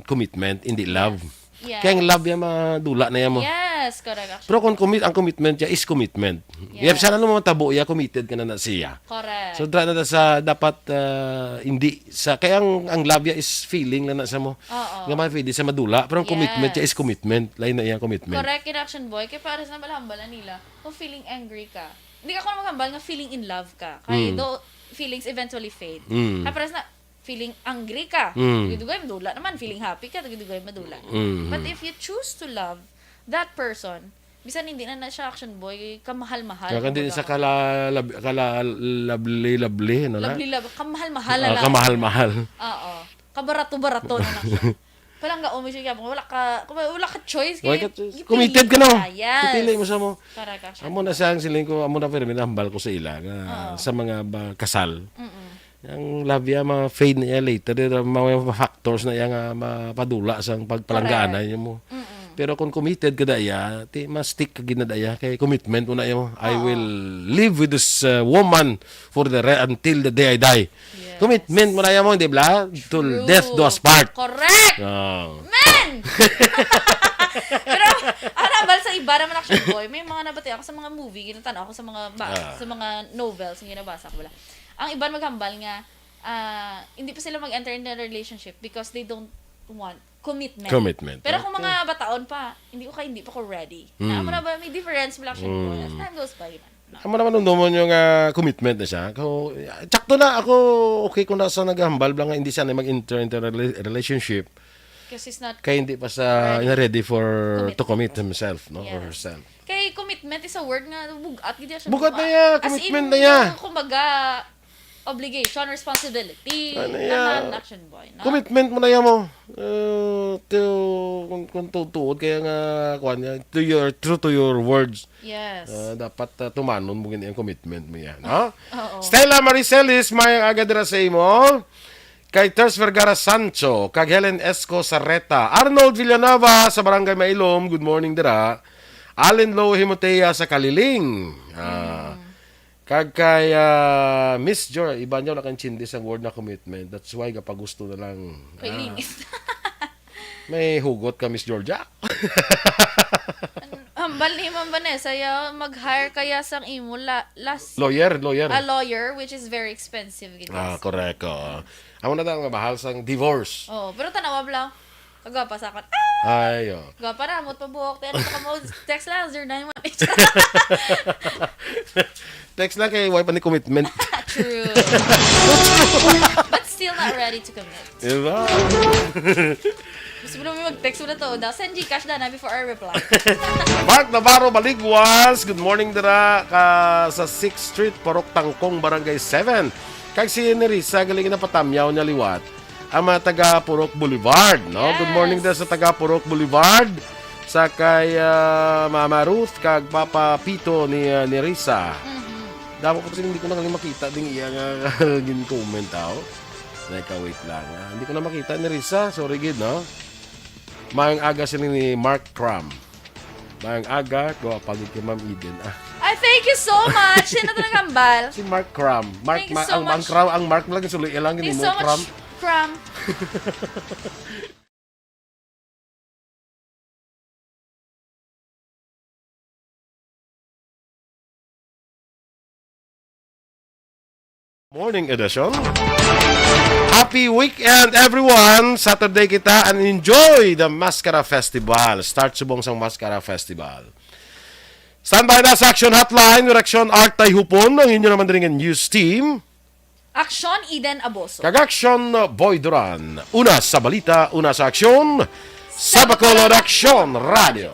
commitment, hindi love. Yes. Kaya ang love yan, madula na yan mo. Yes, correct, actually. Pero kung commit, ang commitment niya is commitment. Yes. Yan, sana naman matabo iya, committed ka na na siya. Correct. So, dra na sa dapat, ah, hindi sa, kaya ang, ang love niya is feeling na na sa mo. Oo. Nga mga pwede sa madula, pero ang commitment niya is, yes, commitment. Lain na iyang commitment. Correct, in, Action Boy. Kaya para sa nabal-hambal na nila, kung feeling angry ka, hindi ka ko maghambal nga feeling in love ka. Kaya, mm, though feelings eventually fade. Mm. Kaya para sa na, feeling angry ka. Mm. Dugay-dugay madula naman, feeling happy ka, dugay-dugay madula. Mm. But if you choose to love that person, bisan hindi na na siya, Action Boy, kamahal-mahal, kaya hindi kumbaga, sa kala-, lab-, kala-, lovely-lovely, ano na? Lovely-love, kamahal-mahal na, ah, lang. Kamahal-mahal. Oo. Kabarato-barato na lang siya. Palangga, umi siya, wala ka, wala ka choice, wala ka choice. Kay gipili ka na. Committed ka na. Yes. Gipili mo sa mo. Correct, Action Boy. Amo na siya ang siling ko, amo na, pero minahambal ko sa ila nga, oo, sa mga ba, kasal. Mm-mm. Ang love ya, ma-fade na ya later. Di na, mga factors na ya nga mapadula sang pagpalanggaanay mo. Correct. Mm-mm. Pero kung committed ka daya, ti, ma-stick ka gid na daya. Kay commitment mo na ya mo. I, oo, will live with this, uh, woman for the re-, until the day I die. Yes. Commitment mo na ya mo, di ba? Till, true, death do us part. Correct! Ah. Men! Pero, ano, bal sa iba naman, Action Boy, may mga nabati ako sa mga movie, ginatanaw ako sa mga ba-, ah, sa mga novels, yung ginabasa ko, wala. Ang iban maghambal nga, ah, hindi pa sila mag-enter into a relationship because they don't want commitment. Commitment. Pero kung, okay, mga bataon pa, hindi ko kay, hindi pa ko ready. Hmm. Na, amo na ba, may difference mo lang siya. Hmm. As time goes by, man. No. Amo naman, nung dumon yung, ah, commitment na siya. Ako, tsakto na ako, okay kung nasa naghambal lang nga hindi siya na mag-enter into a rela-, relationship. 'Cause he's not ready. Kay hindi pa sa, ready, na ready for, to commit, commit himself, no? Or, yes, herself. Kay commitment is a word nga bugat gid siya. Bugat na iya, as in, commitment na iya. Yung, kumbaga, obligation, responsibility, ano iya, tanan, Action Boy, no? Commitment mo na iya mo. Uh, to, kung, kung tutuod kaya nga, kuwan niya, to your, true to your words. Yes. Uh, dapat, uh, tumanon mo gini ang commitment mo yan, ha? Oo. Stella Maricelis, may aga dira sa imo. Kay Ters Vergara Sancho, kag Helen Esco Sareta, Arnold Villanueva sa Barangay Mailom, good morning dira. Allen Lo Himotea sa Kaliling. Ah, mm. Kag kay, ah, Miss Georgia, iba niya wala kang chindis ang word na commitment. That's why gapagusto na lang. Kay, ah, linis. May hugot ka, Miss Georgia? Hambal ni Ma'am Vanessa, ya, mag-hire kaya sang imo la-, last, lawyer, lawyer, a lawyer, which is very expensive, gid. Ah, correct, oo. Amo na daw nga mahal sang divorce. Oo, pero tanawa bala. Kagwapa sa akon. Ah! Ay, oh. Gwapa na, amot pa buhok. Pero baka mo, text lang, zero nine one eight. Text lang kay wife ni commitment. True. But still not ready to commit. Diba? Gusto mo naman mag-text mo na to. Daw, send Gcash na na before I reply. Mark Navarro Baligwas, good morning dira ka sa sixth Street, Purok Tangkong, Barangay seven. Kag si Nerissa, galing na patamyaw niya liwat. Ang mga taga Purok Boulevard, no? Good morning, yes, dira sa taga Purok Boulevard. Sa kay, ah, Mama Ruth, kag Papa Pito ni, ah, Nerissa. Mhm. Damo ko kasi hindi ko na kali makita ding iya nga gin-comment, aw. Teka, wait lang, ah. Hindi ko na makita ni Risa. Sorry gid, no? Maayong aga sila ni Mark Cram. Maayong aga, gwapa gid kay Ma'am Eden, ah. Ay, thank you so much. Sino to naghambal? Si Mark Cram. Mark, thank you so much. Ang, ang Cram, ang Mark mo lang, suloy lang, thank you so much, Cram. Cram. Morning edition. Happy weekend, everyone! Saturday kita and enjoy the Mascara Festival. Start subong sang Mascara Festival. Standby na sa Action Hotline, direksyon Art Tayhupon, ang inyo naman diri nga news team. Aksyon, Eden Aboso. Kag Aksyon, Boy Duran. Una sa balita, una sa aksyon, sa Bacolod Aksyon Radio.